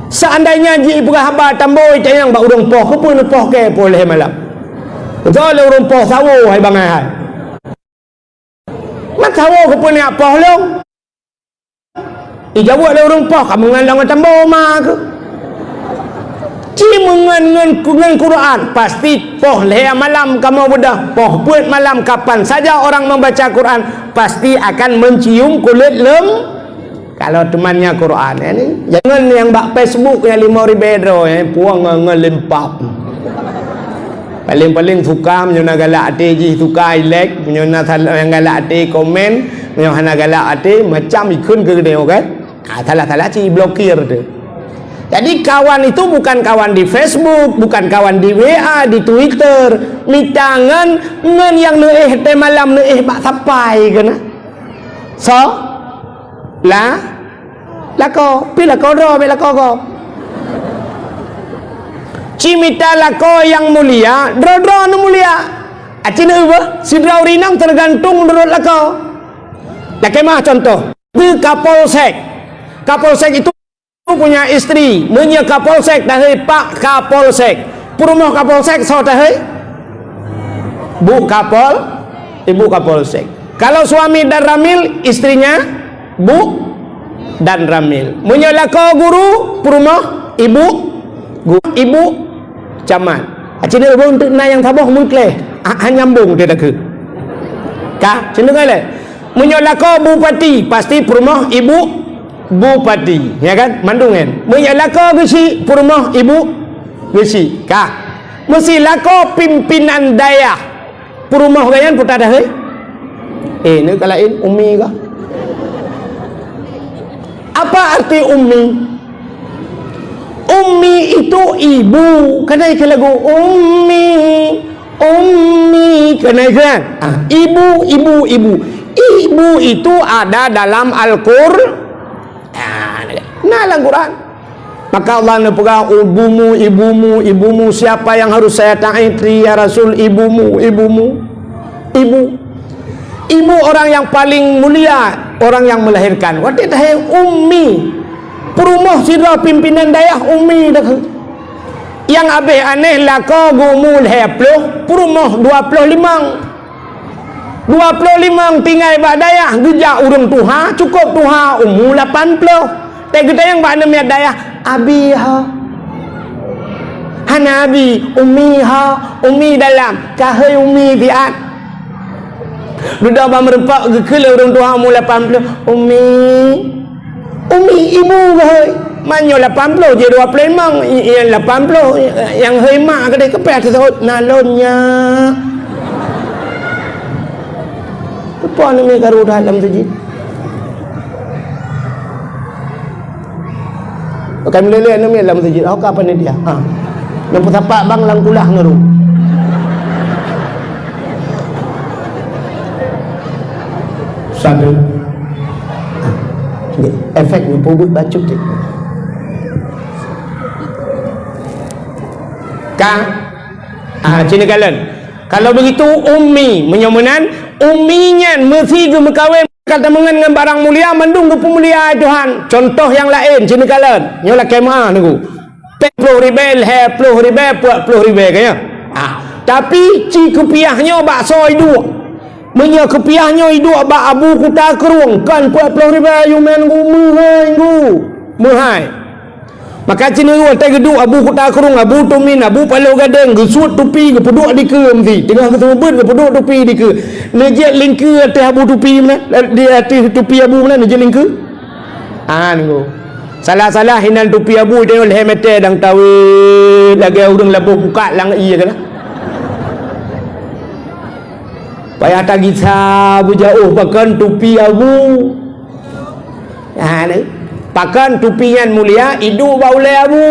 Seandainya jipeugah haba tambo, itanyong bak ureueng poh, keupeue neupoh kée poh lhée malam? Beutôi lé ureueng poh sawo, hai bangai hai. Mat sawo keupeue neujak poh lôn? Ijaweueb lé ureueng poh, kameungon lom tambo ma keuh. Ci meungon ngon, ngon Quran, pasti poh lhée malam kamoe beudôh, poh peuet malam, kapan saja orang membaca Quran, pasti akan mencium kulét leumo. Kalau teumanya Quran, ya ni. Jangan yang bak Facebook yang lima ribu droe, ya, puang ngon, ngon lempap. Paling-paling suka, meunyoe na galak até jih suka, i like, meunyoe na sal-, nyang galak até komen, meunyoe hana galak até, macam ikheun keu geutanyoe, kan? Ah, salah-salah cit blokir tu. Jadi, kawan itu bukan kawan di Facebook, bukan kawan di W A, di Twitter. Mita ngon, ngon nyang neuéh teuh malam neuéh bak sapai keunan. So, la, lakoe, pi lakoe droe, bék lakoe gob. Ci mita lakoe nyang mulia, droe-droe nyang mulia. Aci neuéh beuh, sidroe ureueng inong teugantung meunurot lakoe. Lakée meuah contoh, di Kapolsek. Kapolsek itu punya istri, meunyoe Kapolsek tahei Pak Kapolsek. Peurumoh Kapolsek soe tahei? Bu Kapol, Ibu Kapolsek. Kalau suami dan ramil, istrinya Bu dan ramil. Meunyoe lakoe guru, peurumoh ibu, gu-, ibu camat. Aci ni ureueng teuk na nyang saboh meukleh, ha, ha nyambung dia takheun. Ka, cendong lé. Meunyoe lakoe bupati, pasti peurumoh ibu bupati, ya kan? Mandum kan? Meunyoe lakoe geuchik, peurumoh ibu geuchik. Ka. Meusi lakoe pimpinan dayah. Peurumoh gobnyan peue that hei? Eh, ni ka laén ummi kah? Apa arti ummi? Ummi itu ibu. Kan ada iklan lagu, "Ummi, ummi." Kan ada iklan? Ah, ibu, ibu, ibu. Ibu itu ada dalam Al-Qur-, ah, na lam Quran. Maka Allah neupeugah, "Ibumu, ibumu, ibumu, siapa yang harus saya taati, ya Rasul? Ibumu, ibumu, ibu." Ibu orang yang paling mulia, orang yang melahirkan. Watée tahé ummi, peurumoh sidroe pimpinan dayah ummi dah. Nyang abéh aneh lakoe geumu lhée ploh, peurumoh dua ploh limong. Dua ploh limong tinggai bak dayah, geujak ureueng tuha, cukôp tuha, umu lapan ploh. Teugeutanyong bak aneuk miet dayah, "Abi ha?" Hana abi, "Umi ha?" Umi dalam, ka hei umi siat. Dudoe bak meurumpok geukheun lé ureueng tuha umu lapan ploh, "Umi." Umi, ibu keuh. Meunyoe lapan ploh jih dua ploh limong, i-, i-, lapan ploh, i-, nyang hei mak keudeh keupeh teuseuôt, "Na lôn nyak." Teupon umi karu that lam sijit. Bukan meleleh anu mi lam sijit. Oh, ka panitia. Ha. Nyang peusapat bang lam kulah ngeuru. Satu. Efek ni pubut bacut ni. Ka? Ah, sini kalian. Kalau begitu, ummi. Meunyoe meunan, ummi nyan meusi geumeukawen ka tameungon ngon barang mulia, mandum geupeumulia Tuhan. Contoh nyang laén, sini kalian. Nyoe lakée meuah nunggu. Peuet ploh ribée, lhée ploh ribée, peuet ploh ribée, ka nyan? Ah, tapi ci keupiah nyoe bak soe iduek. Meunyoe keupiah nyoe iduek bak Abu Kuta Krueng, kon peuet ploh ribée, yumen gu meuhai gu. Meuhai. Maka cineurue watée geuduek Abu Kuta Krueng, Abu Tumin, Abu Paloh Gadeng, geusuet tupi, geupeuduek dikeue meusi. Teungoh geuseumeubeuet, geupeuduek tupi dikeue. Neujeuet lingkeue ateueh Abu tupi meunan, di ateueh tupi Abu meunan, neujeuet lingkeue. Ah, nunggu. Salah-salah hinan tupi Abu tanyoe lhée mètè dang tawét lagée ureueng laboh bukak lam ié keunan. Payah tagisa beujaôh pakon tupi Abu. Ha, ni. Pakon tupi nyan mulia, iduek bak ulée Abu.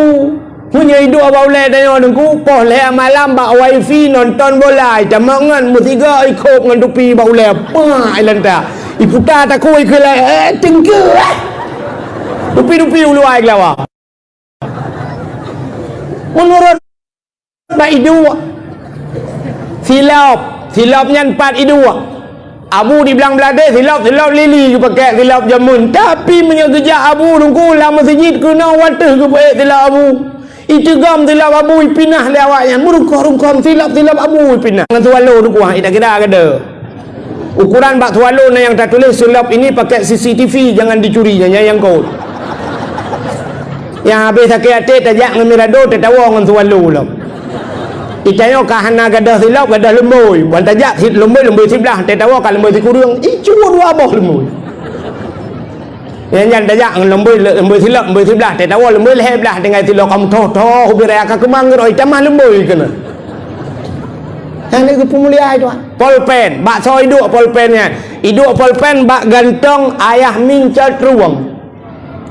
Meunyoe iduek bak ulée tanyoe Teungku, poh lhée malam bak wifi nonton bola, itamong ngon meusigoe ikop ngon tupi bak ulée. Pah, ilanta. Iputa takue ikeu lé, eh, teungku, eh. Tupi-tupi u luwa geulawa. Meunurot bak iduek, silop, silop nyan pat iduek. Abu di Blang Blahdeh silop, silop lili geupaké silop jameun. Tapi meunyoe geujak Abu Teungku lam meuseujid keunoe wateuh geupeuék silop Abu. Icigom silop Abu ipinah lé awaknyan. Meurungkon-rungkon silop-silop Abu ipinah. Ngon swallow Teungku, ha, ita kira kada. Ukuran bak swallow na nyang tatuléh, "Silop ini pakai C C T V, jangan dicuri," nyan nyang kot. Nyang habéh sakét até tajak ngon Mirado, tatawoe ngon swallow lom. Itanyoe ka hana gadoh silop, gadoh lumbôi. Ban tajak si-, lumbôi, lumbôi siblah, tatawoe ka lumbôi sikureueng. Icue dua boh lumbôi. Nyan, nyan tajak ngon lumbôi, lumbôi silop, lumbôi siblah, tatawoe lumbôi lhée blah tinggai silop ka meutoh-toh ubé raya ka keumang keudroe, itamah lumbôi keunan. Nyan lé geupeumulia Tuhan. Polpen, bak soe iduek polpen nyan? Iduek polpen bak gantong Ayah Min Cot Ruweng.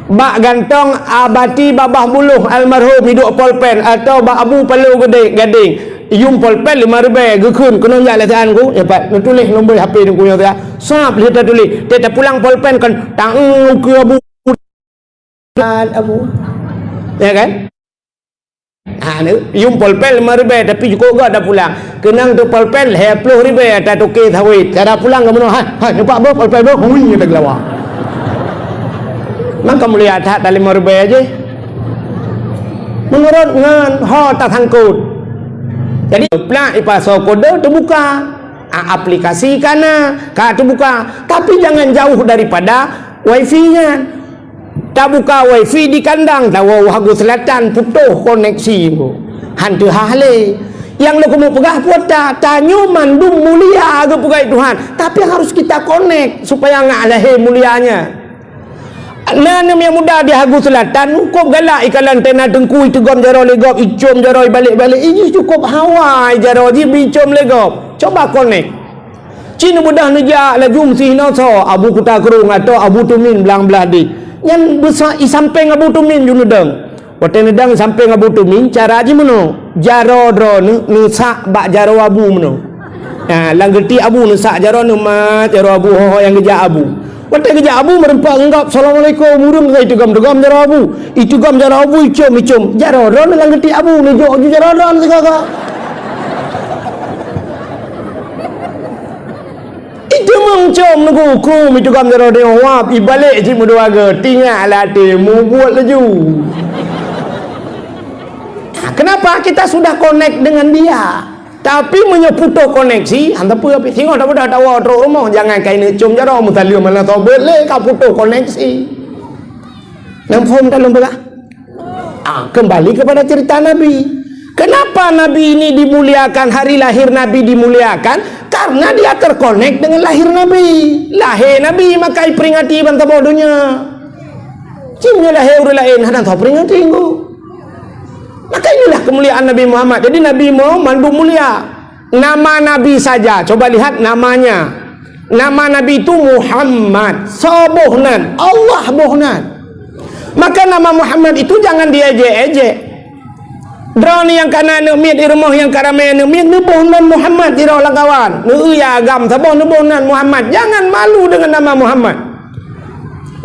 Bak gantong Abati Babah Buloh almarhum iduek polpen atau bak Abu Paloh Gede-, Gadeng. Yum polpen lima ribée geukheun keunoe jak lé sian ku, ya pat, neutuléh nombor H P Teungku nyoe siat. Sab lheueh tatuléh, teuh tapulang polpen kon, tang ukeue Abu. Abu. Ya kan? Ha, ni, yum polpen lima ribée, tapi jukuk gak dah pulang. Keunong tu polpen lhée ploh ribée, ata toke sawét. Cara pulang ke meunoe, ha, ha, nampak beuh polpen beuh, hui, kata gelawa. Maka mulia that dah lima ribée aja. Meunurot ngon ho tasangkot. Jadi, plak ipasoe kode teubuka. A, aplikasi ka na, ka teubuka. Tapi jangan jauh daripada wifi nyan. Tabuka wifi di kandang, tawoe u Hago Selatan, putôh koneksi. Han teuhah lé. Nyang lôn keumeung peugah peue ta, tanyoe mandum mulia geupeugah Tuhan. Tapi harus kita connect supaya ngak lahé mulianya. Na aneuk muda di Hago Selatan, cukôp galak ikalon antena teungku, iteugom jaroe lé gob, icôm jaroe ibalek-balek. Ih, cukôp hawa jaroe jih bicôm lé gob. Coba connect. Ci neubeudôh neujak laju meusihi noe soe, Abu Kuta Krueng atau Abu Tumin Blang Blahdeh. Nyan beusa-, isampéng Abu Tumin ju neudong. Watée neudong sampéng Abu Tumin, cara jih meunoe, jaroe droeneuh neusak bak jaroe Abu meunoe. Ha, lam geuti Abu neusak jaroe neuh, mat jaroe Abu, ho-ho nyang geujak Abu. Watée geujak Abu meureumpok ngon gob, "Assalamualaikum," ureuëng ka iteugom-teugom jaroe Abu. Iteugom jaroe Abu, icôm-icôm. Jaroe droeneuh lam geuti Abu, neujok ju jaroe droeneuh sigoe-goe. Iteumeung com neugukum, iteugom jaroe droeneuh wab, ibalek cit meudua goe, tingak lam até, mubuet laju. Nah, kenapa? Kita sudah connect dengan dia. Tapi meunyoe putôh koneksi, hana peue pih. Singoh tabeudôh tawoe trok rumoh, jangan kaineuk com jaroe, meusaleuem hana soe beuet lé, ka putôh koneksi. Nang phôn ka lôn peugah? Ah, kembali kepada cerita Nabi. Kenapa Nabi ini dimuliakan, hari lahir Nabi dimuliakan? Karena dia terkonek dengan lahir Nabi. Lahé Nabi maka iperingati ban saboh donya. Cit nyoe lahé ureuëng laén hana teuperingati engko. Maka inilah kemuliaan Nabi Muhammad. Jadi Nabi Muhammad mandum mulia. Nama Nabi saja, coba lihat namanya. Nama Nabi itu Muhammad. Soe boh nan? Allah boh nan. Maka nama Muhammad itu jangan diejek-ejek. Droeneuh nyang ka na aneuk miet di rumoh nyang ka ramé aneuk miet, neuboh nan Muhammad sidroe lam kawan. Neueu agam saboh neuboh nan Muhammad. Jangan malu dengan nama Muhammad.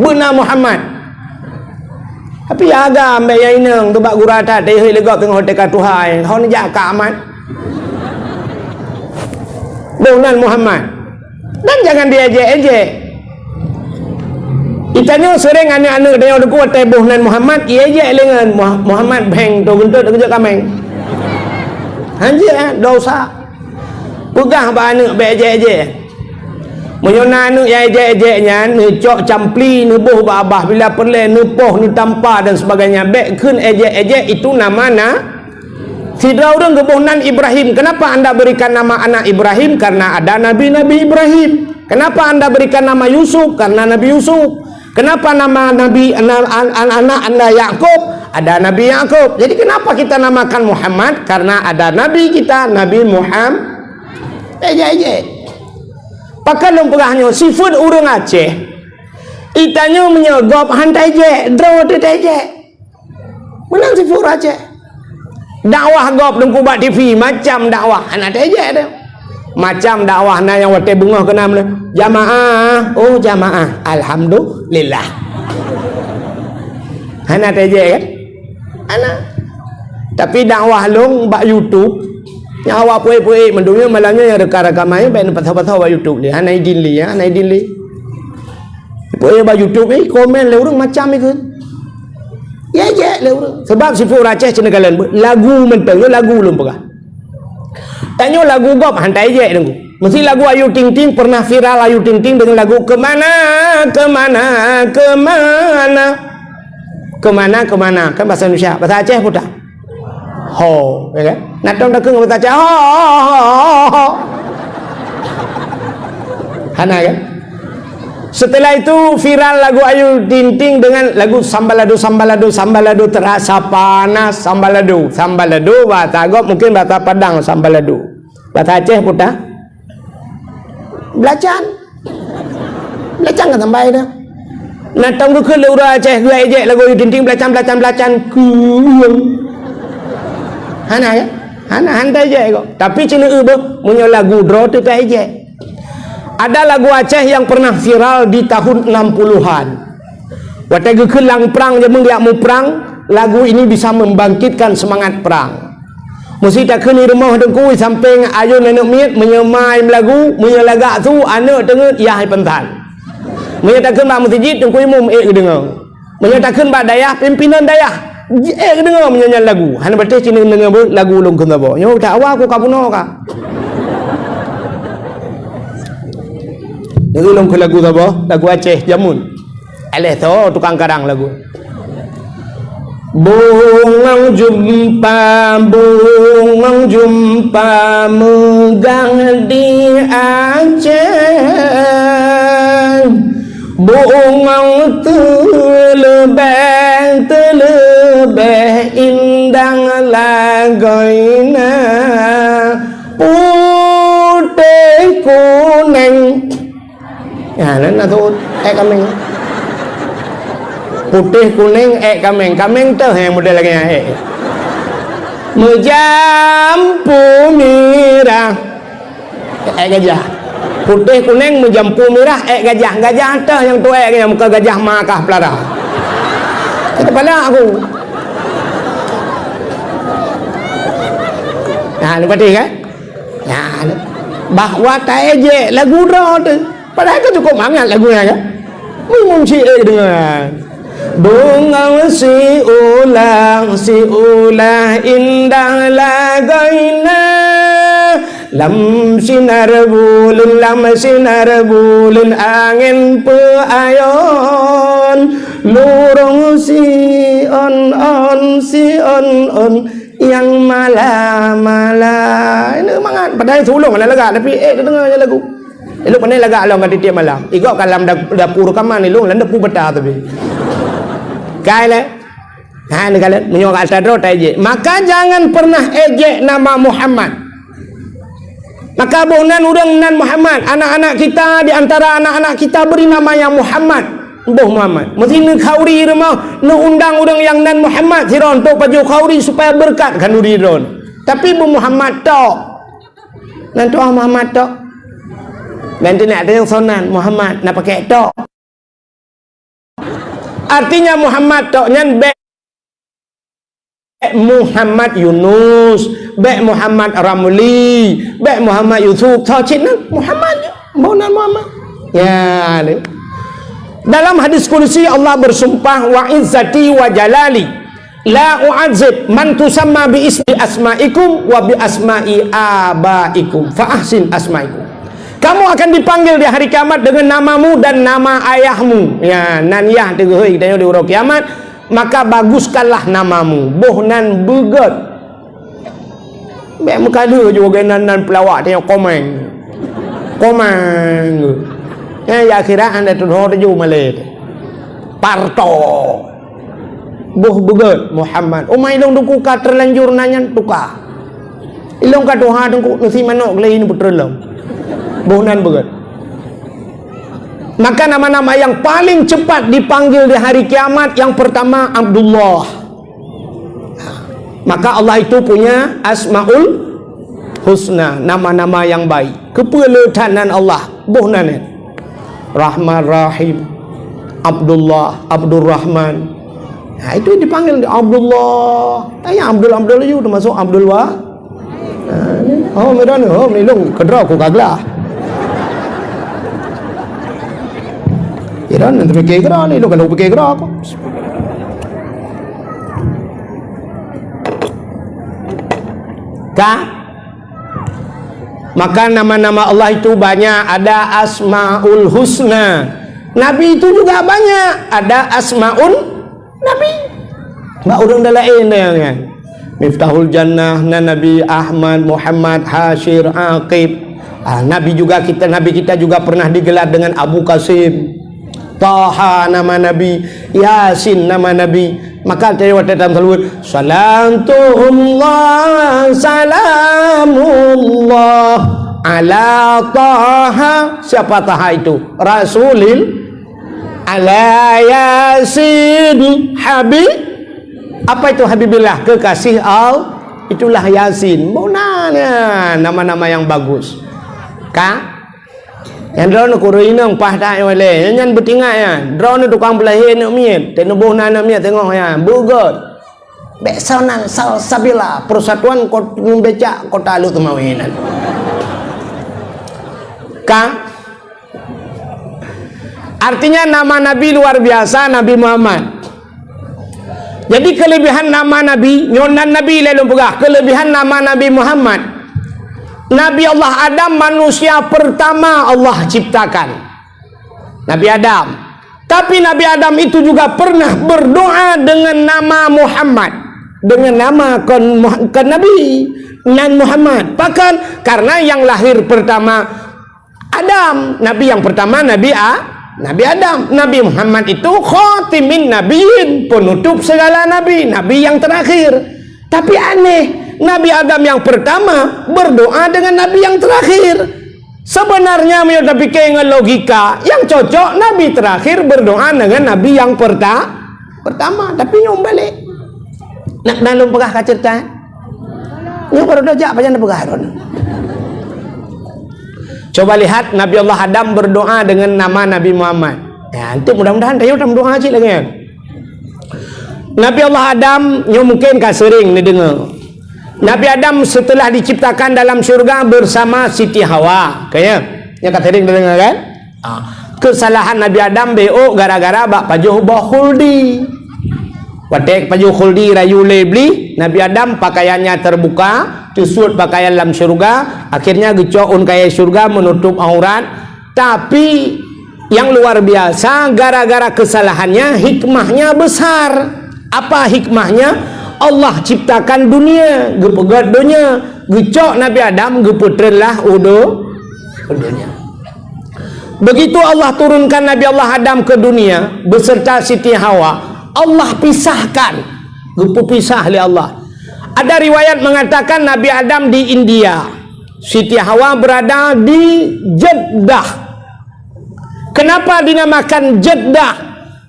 Beuna Muhammad. Tapi agam bék nyang inong tu bak gura that, teuhôi lé gob teungoh teuka tuha, ho neujak ka amat. Boh nan Muhammad. Dan jangan diejek-ejek. Itanyoe seuréng aneuk-aneuk tanyoe teungku watée boh nan Muhammad, iejek lé ngon Muha-, Muhammad Bank tu geuntot geujok kaméng. Hanjeuet, eh, dosa. Peugah bak aneuk bék ejek-ejek. Meunyoe na aneuk nyang ejek-ejek nyan, neucok campli, neuboh bak babah bila peureulée, neupoh, neutampa dan sebagainya, bék kheun ejek-ejek, itu nama na-, Sidroe ureuëng geuboh nan Ibrahim. Kenapa anda berikan nama anak Ibrahim? Karena ada nabi-nabi Ibrahim. Kenapa anda berikan nama Yusuf? Karena Nabi Yusuf. Kenapa nama nabi, na-, an-, an-, anak anda Yakub? Ada Nabi Yakub. Jadi kenapa kita namakan Muhammad? Karena ada nabi kita, Nabi Muhammad. Eh, jai, jai. Pakon lôn peugah nyoe, sifeuet ureuëng Aceh. Itanyoe meunyoe gob han taejek, droe teuh taejek. Meunan sifeuet ureuëng Aceh. Dakwah gob teungku bak T V, macam dakwah, hana taejek teuh. Macam dakwah na nyang watée beungoh keunan, "Jamaah, oh jamaah, alhamdulillah." Hana taejek kan? Hana. Tapi dakwah lôn bak YouTube, nyang awak peuék-peuék mandum nyoe malam nyoe nyang reka-reka main, bék neupasoe-pasoe bak YouTube lé. Hana idin lé, ya, hana idin lé. Peuék bak YouTube, eh, komen lé ureuëng macam ikeu. Ya, ejek lé ureuëng. Sebab sifeuet ureuëng Aceh cenderung lagu mantong, nyoe lagu lôn peugah. Tanyoe lagu gob han taejek teungku. Mesti lagu Ayu Ting Ting pernah viral, Ayu Ting Ting dengan lagu "Kemana, kemana, kemana." Kemana, kemana. Kan bahasa Indonesia. Bahasa Aceh peue ta? Ho, ya kan? Nah, tom takheun bahasa Aceh. Ho, ho, ho, ho, ho. Hana kan? Setelah itu viral lagu Ayu Ting Ting dengan lagu "Sambalado, sambalado, sambalado, terasa panas sambalado." Sambalado bahasa gob, mungkin bahasa Padang sambalado. Bahasa Aceh peue ta? Belacan. Belacan kan sambai dah. Nah, tom geukheun lé ureuëng Aceh geuejek lagu Ayu Ting Ting, "Belacan, belacan, belacan, keueung." Hana kan? Hana, han taejek kok. Tapi cenderung beuh, meunyoe lagu droe teuh taejek. Ada lagu Aceh yang pernah viral di tahun enam puluhan. Watée geukheun lam prang, jameun geujak muprang, lagu ini bisa membangkitkan semangat perang. Meusi takheun di rumoh teungku, sampéng ayôn aneuk miet, meunyoe ma meulagu, meunyoe lagak su, aneuk teungeut, yah ipeunsan. Meunyoe takheun bak meuseujid, teungku imum ék geudeungoe. Meunyoe takheun bak dayah, pimpinan dayah, Ji-, eh, deungoe meunyoe nyan lagu. Hana patéh cit deungoe lagu ulôn kheun saboh. Nyoe dak awai ku ka bunoe ka. Deungoe ulôn kheun lagu saboh, lagu Aceh jameun. Aléh tho tukang karang lagu. Bungong jumpa, bungong jumpa meugang di Aceh. Bungong teuleubeh, teuleubeh indang lagoina. Putéh kunéng. Ya, nan na tu ék kaméng. Putéh kunéng ék kaméng. Kaméng teuh nyang model lagée nyan ék. Meujampu mirah. Ék gajah. Putéh kunéng meujampu mirah ék gajah. Gajah teuh nyang tuék nyang muka gajah ma kah pelara. Kata pala aku. Nah, ni patih kan? Nah, bahwa taéjék lagu droe teuh. Padahai ka cukup mangat lagu nyan kan? Meumun si ék deungoe. Bungong siulah, siulah indah lagoina. Lam sinar buleuen, lam sinar buleuen angén peuayon. Lurong sion-on, sion-on nyang mala-mala. Ini mangat. Padahai sulong hana lagak, tapi ék deungoe lagu. Ilong pandai lagak lom ka tiep-tiep malam. Igoe ka lam da-, dapu reukaman ilong, lam dapu bata tapi. Kai lé. Ha, ni kalian, meunyoe ka atra droe taéjék. Maka jangan pernah éjék nama Muhammad. Maka boh nan ureuëng nan Muhammad, anak-anak kita, di antara anak-anak kita beri nama yang Muhammad. Boh Muhammad. Mesti neukhauri rumoh, neuundang ureuëng nyang nan Muhammad sidroe untuk pajoh khauri supaya beureukat khanuri droe. Tapi boh Muhammad tok. Nan tuah Muhammad tok. Dan tu nak teuka soe nan Muhammad, na pakai tok. Artinya Muhammad tok nyan bék Muhammad Yunus, bék Muhammad Ramli, bék Muhammad Yusuf, soe cit nan Muhammad je. Boh nan Muhammad. Ya, ni. Dalam hadis kudusi Allah bersumpah, "Wa izzati wa jalali, la u'adzib man tusamma bi ismi asma'ikum wa bi asma'i abaikum, fa ahsin asma'ikum." Kamu akan dipanggil di hari kiamat dengan namamu dan nama ayahmu. Ya, nan yah teuhôi kita di uroe kiamat, maka baguskanlah namamu. Boh nan beugét. Bék meukadeue ju geunan nan peulawak tanyoe komeng. Komeng. Nyan di akhirat hana tudoh taju malée. Parto. Boh beugét Muhammad. Uma ilong teungku ka terlanjur nan nyan tuka. Ilong ka tuha teungku nasi manok geulai ini putra lom. Boh nan beugét. Maka nama-nama yang paling cepat dipanggil di hari kiamat yang pertama Abdullah. Maka Allah itu punya Asmaul Husna, nama-nama yang baik. Keupeue le that nan Allah, boh nan nyan. Rahman Rahim, Abdullah, Abdurrahman. Nah, itu yang dipanggil Abdullah. Tanya Abdul Abdul itu termasuk Abdul Wa. Ha, ni. Oh, medan, oh, melong kedra aku kaglah. Ya dan nanti fikir kedra ni, lu kalau fikir kedra aku. Ka? Maka nama-nama Allah itu banyak, ada Asmaul Husna. Nabi itu juga banyak, ada Asmaul Nabi. Bak ureuëng dah laén dah nyan. Miftahul Jannah, na Nabi Ahmad, Muhammad, Hasyir, Aqib. Ah, Nabi juga kita, Nabi kita juga pernah digelar dengan Abu Qasim. Taha nama Nabi, Yasin nama Nabi. Maka tadi waktu dalam salawat, salatullah, salamullah ala Taha. Siapa Taha itu? Rasulil ala Yasin Habib. Apa itu Habibillah? Kekasih Allah. Itulah Yasin. Bona nya nama-nama yang bagus. Ka? Yang droeneuh kureueng inong pah tak nyoleh. Nyan beutingat ya. Droeneuh tukang peulahé aneuk miet. Teunuboh na aneuk miet teungoh ya. Beugot. Bék soe nan Salsabila, Persatuan Kot-, Becak Kota Lhokseumawe nan. Ka? Artinya nama Nabi luar biasa, Nabi Muhammad. Jadi, kelebihan nama Nabi, nyoe nan Nabi lé lôn peugah, kelebihan nama Nabi Muhammad. Nabi Allah Adam manusia pertama Allah ciptakan. Nabi Adam. Tapi Nabi Adam itu juga pernah berdoa dengan nama Muhammad. Dengan nama kon, kon Nabi, nan Muhammad. Pakon? Karena yang lahir pertama Adam, nabi yang pertama Nabi A-, Nabi Adam. Nabi Muhammad itu khatimin nabiyyin, penutup segala nabi, nabi yang terakhir. Tapi aneh, Nabi Adam yang pertama berdoa dengan nabi yang terakhir. Sebenarnya, meunyoe tapike ngon logika, yang cocok nabi terakhir berdoa dengan nabi yang perta-, pertama. Tapi nyoe balek. Nak na lôn peugah ka ceurita? Nyoe baru dah jak, pajan dah peugah droeneuh. Coba lihat, Nabi Allah Adam berdoa dengan nama Nabi Muhammad. Ya, nanti mudah-mudahan tanyoe tam doa cit lagèe nyan. Nabi Allah Adam, nyoe mungkin ka sering neudeungoe. Nabi Adam setelah diciptakan dalam syurga bersama Siti Hawa. Ka ya? Nyan ka sering neudeungoe, kan? Ah, kesalahan Nabi Adam beuh gara-gara bak pajoh boh khuldi. Watèe pajoh khuldi rayu lé Iblih, Nabi Adam pakaiannya terbuka, teusut pakaian lam syurga, akhirnya geucok ôn kayèe syurga menutup aurat. Tapi yang luar biasa, gara-gara kesalahannya, hikmahnya besar. Apa hikmahnya? Allah ciptakan dunia, geupeugöt donya, geucok Nabi Adam, geupeutreun lah u do-, u donya. Begitu Allah turunkan Nabi Allah Adam ke dunia beserta Siti Hawa, Allah pisahkan, geupeupisah lé Allah. Ada riwayat mengatakan Nabi Adam di India, Siti Hawa berada di Jeddah. Kenapa dinamakan Jeddah?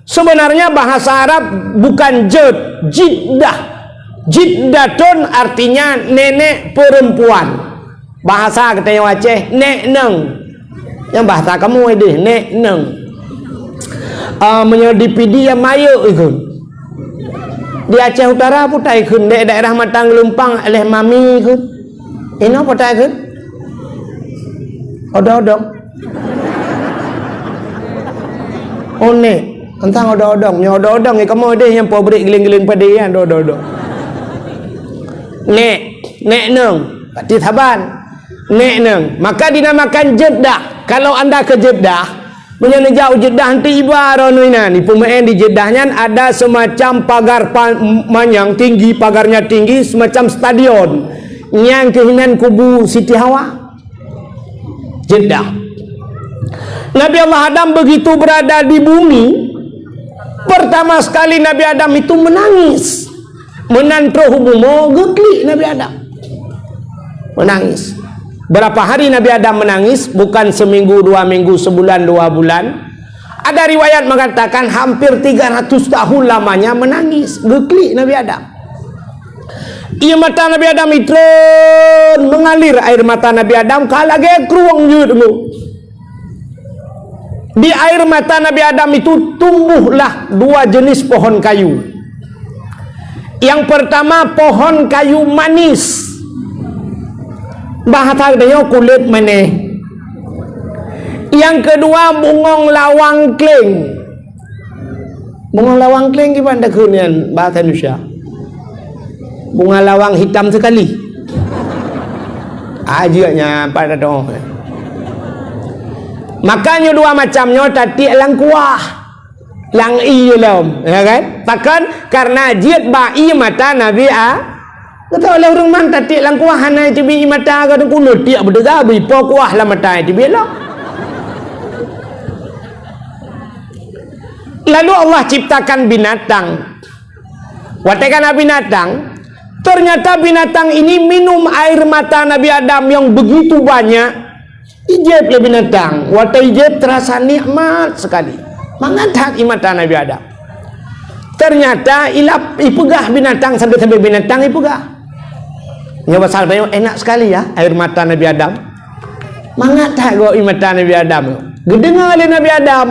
Sebenarnya bahasa Arab bukan Jed, Jiddah. Jiddatun artinya nenek perempuan. Bahasa geutanyoe Aceh, nek neng. Nyang bahasa kamoe deh, nek neng. Ah, meunyoe di Pidie ya mayek ikheun. Di Aceh Utara pun ta ikheun, di daerah Matang Geulumpang leh mami ikheun. Inoe pun ta ikheun. Odong-odong. Oh, nek. Teuntang odong-odong. Nyoe odong-odong, ya kamoe deh nyang peubrek giling-giling padé, ya, odong-odong. Nek, nek neng. Berarti saban. Nek neng. Maka dinamakan Jeddah. Kalau anda ke Jeddah, meunyoe neujak u Jeddah, nanti iba droeneuh inan. Ipeumeu'en di Jeddah nyan ada semacam pagar pa-, manyang tinggi, pagarnya tinggi, semacam stadion. Nyang keuhinan kubu Siti Hawa. Jeddah. Nabi Allah Adam begitu berada di bumi, pertama sekali Nabi Adam itu menangis. Meunan troh u bumoe geuklik Nabi Adam. Menangis. Berapa hari Nabi Adam menangis? Bukan seminggu, dua minggu, sebulan, dua bulan. Ada riwayat mengatakan hampir tiga ratus tahun lamanya menangis. Geuklik Nabi Adam. Ié mata Nabi Adam itreun, mengalir air mata Nabi Adam ka lagèe krueng jeuet nyoe. Di air mata Nabi Adam itu tumbuhlah dua jenis pohon kayu. Yang pertama pohon kayu manis. Bahasa geutanyoe kulét maneh. Yang kedua bungong lawang kleng. Bunga lawang kleng kiban takheun nyan bahasa Indonesia. Bunga lawang hitam sekali. Ajeuknya pada dong. Maka nyoe dua macam nyoe tatiek lam kuah. Lam ie lom, ya kan? Pakon? Karena jeuet bak ie mata Nabi A-, kata oleh ureueng man tatiek lam kuah hana teubiet ie mata ka teungku leutik beudeuga bri po kuah lam mata teubiet lom. Lalu Allah ciptakan binatang. Watèe ka na binatang, ternyata binatang ini minum air mata Nabi Adam yang begitu banyak. Ijép lé binatang. Watèe ijép terasa nikmat sekali. Mangat that ie mata Nabi Adam. Ternyata ilap ipeugah binatang sampai-sampai binatang ipeugah. Nyoe pasal tanyong enak sekali ya air mata Nabi Adam. Mangat that goe ie mata Nabi Adam. Geudeungoe lé Nabi Adam.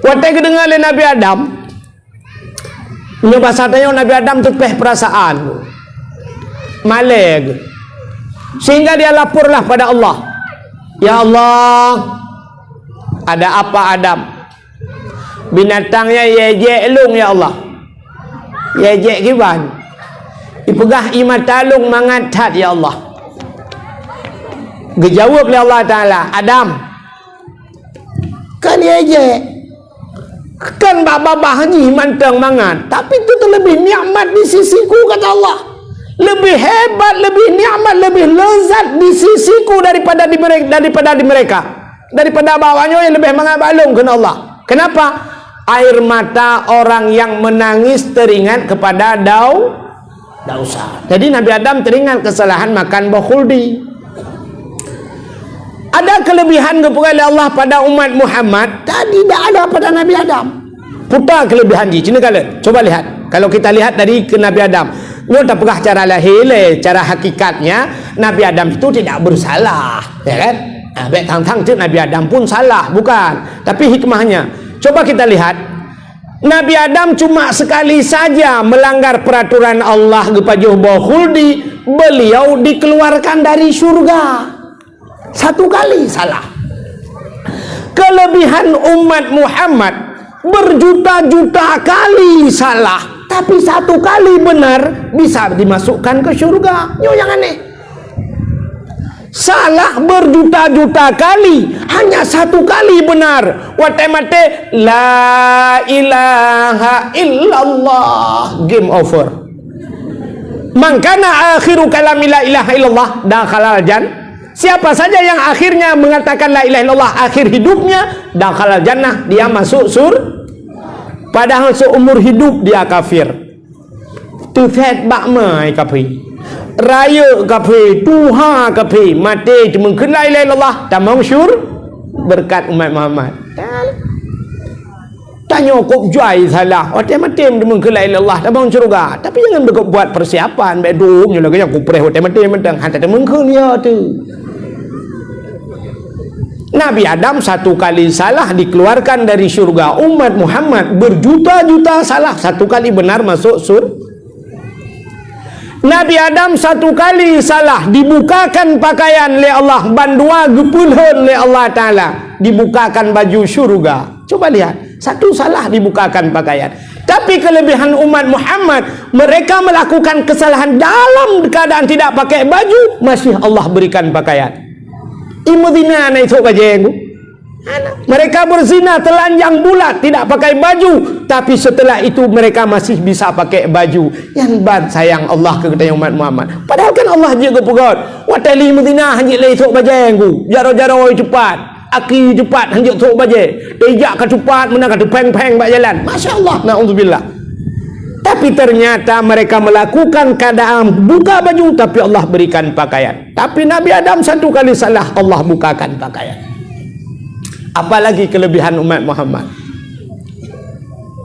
Watèe geudeungoe lé Nabi Adam, nyoe basa tanyoe Nabi Adam teupeh peurasaan. Malèe geuh. Sehingga dia laporlah pada Allah. Ya Allah, ada apa Adam? Binatang nyan ijép lôn ya Allah. Ijek kiban. Ipeugah, "Ie mata lôn mangat that, ya Allah." Geujaweueb lé Allah Taala, "Adam, kan ijek, kan bak babah jih mantong mangat, tapi itu teuleubeh nikmat di sisiku," kata Allah. "Leubeh hebat, leubeh nikmat, leubeh lezat di sisiku daripada di mere-, daripada di mereka. Daripada bak awaknyoe nyang leubeh mangat bak lôn," kheun Allah. Kenapa? Air mata orang yang menangis teringat kepada dau-, dosa. Jadi Nabi Adam teringat kesalahan makan buah khuldi. Ada kelebihan geupeugah lé Allah pada umat Muhammad, tadi tidak ada pada Nabi Adam. Puta kelebihan jih, cina kala. Coba lihat. Kalau kita lihat dari ke Nabi Adam, nyoe tapeugah cara lahé lé, cara hakikatnya Nabi Adam itu tidak bersalah, ya kan? Ah, bèk tang-tang cit Nabi Adam pun salah, bukan. Tapi hikmahnya, coba kita lihat. Nabi Adam cuma sekali saja melanggar peraturan Allah, geupajoh boh khuldi, beliau dikeluarkan dari syurga. Satu kali salah. Kelebihan umat Muhammad, berjuta-juta kali salah, tapi satu kali benar bisa dimasukkan ke syurga. Nyoe nyang aneh. Salah berjuta-juta kali, hanya satu kali benar. Watèe maté, "La ilaha illallah." Game over. "Man kana akhiru kalami la ilaha illallah, dakhalal jan-." Siapa saja yang akhirnya mengatakan la ilaha illallah akhir hidupnya, dakhalal jannah, dia masuk sur-, padahal seumur hidup dia kafir. Teusét bak mai kafé. Rayeuk kafé, tuha kafé, maté teumeung kheun la ilaha illallah, tamong syur-, berkat umat Muhammad. Tanyoe kok jai salah, watèe maté teumeung kheun la ilaha illallah, tamong syurga. Tapi jangan buat persiapan, bèk dum nyoe lagèe nyang kupreh watèe maté mantong, hana teumeung kheun ya tu. Nabi Adam satu kali salah dikeluarkan dari syurga. Umat Muhammad berjuta-juta salah, satu kali benar masuk sur-, Nabi Adam satu kali salah dibukakan pakaian lé Allah, bandua geupeulhon lé Allah Taala, dibukakan baju syurga. Coba lihat, satu salah dibukakan pakaian. Tapi kelebihan umat Muhammad, mereka melakukan kesalahan dalam keadaan tidak pakai baju, masih Allah berikan pakaian. Ie meuzina na isok bajèe ngu. Mereka berzina telanjang bulat, tidak pakai baju, tapi setelah itu mereka masih bisa pakai baju. Nyan ban sayang Allah keu geutanyoe umat Muhammad. Padahal kan Allah jeuet geupeugöt, "Watèe lé meuzina hanjeuet lé isok bajèe ngu, jaroe-jaroe ceupat, aki ceupat hanjeuet sok bajèe, teujak ka ceupat meunan ka teupéng-péng bak jalan." Masya Allah, naudzubillah. Tapi ternyata mereka melakukan keadaan buka baju, tapi Allah berikan pakaian. Tapi Nabi Adam satu kali salah, Allah bukakan pakaian. Apalagi kelebihan umat Muhammad.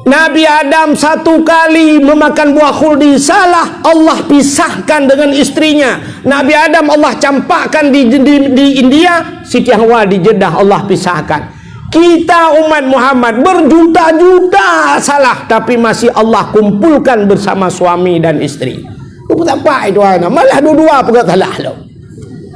Nabi Adam satu kali memakan buah khuldi salah, Allah pisahkan dengan istrinya. Nabi Adam Allah campakkan di, di, di India, Siti Hawa di Jeddah Allah pisahkan. Kita umat Muhammad berjuta-juta salah, tapi masih Allah kumpulkan bersama suami dan istri. Beutapak itu anak, malah dua-dua peugah salah lom.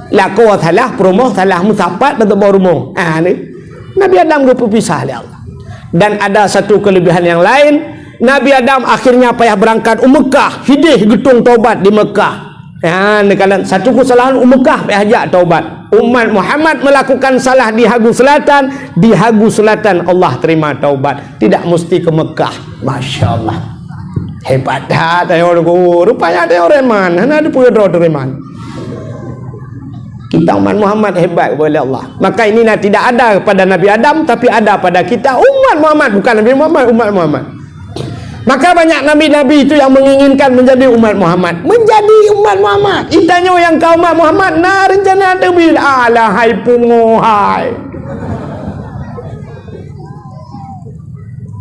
Lakoe salah, peurumoh salah, meusapat dan teuboh rumoh. Ah, ni. Nabi Adam geupeupisah lé Allah. Dan ada satu kelebihan yang lain, Nabi Adam akhirnya payah berangkat u Mekah, hideh geutung tobat di Mekah. Ha, neukalon satu kesalahan u Mekah payah jak taubat. Umat Muhammad melakukan salah di Hagu Selatan, di Hagu Selatan Allah terima taubat. Tidak mesti ke Mekah. Masya Allah. Hebat that, ayo, rupanya ada orang man. Hana ada pun droe teurimong. Kita umat Muhammad hebat kepada Allah. Maka inilah tidak ada pada Nabi Adam, tapi ada pada kita umat Muhammad. Bukan Nabi Muhammad, umat Muhammad. Maka banyak nabi-nabi itu yang menginginkan menjadi umat Muhammad. Menjadi umat Muhammad. Itanyoe nyang ka umat Muhammad, na rencana teubiet. Alah, hai pungo, hai.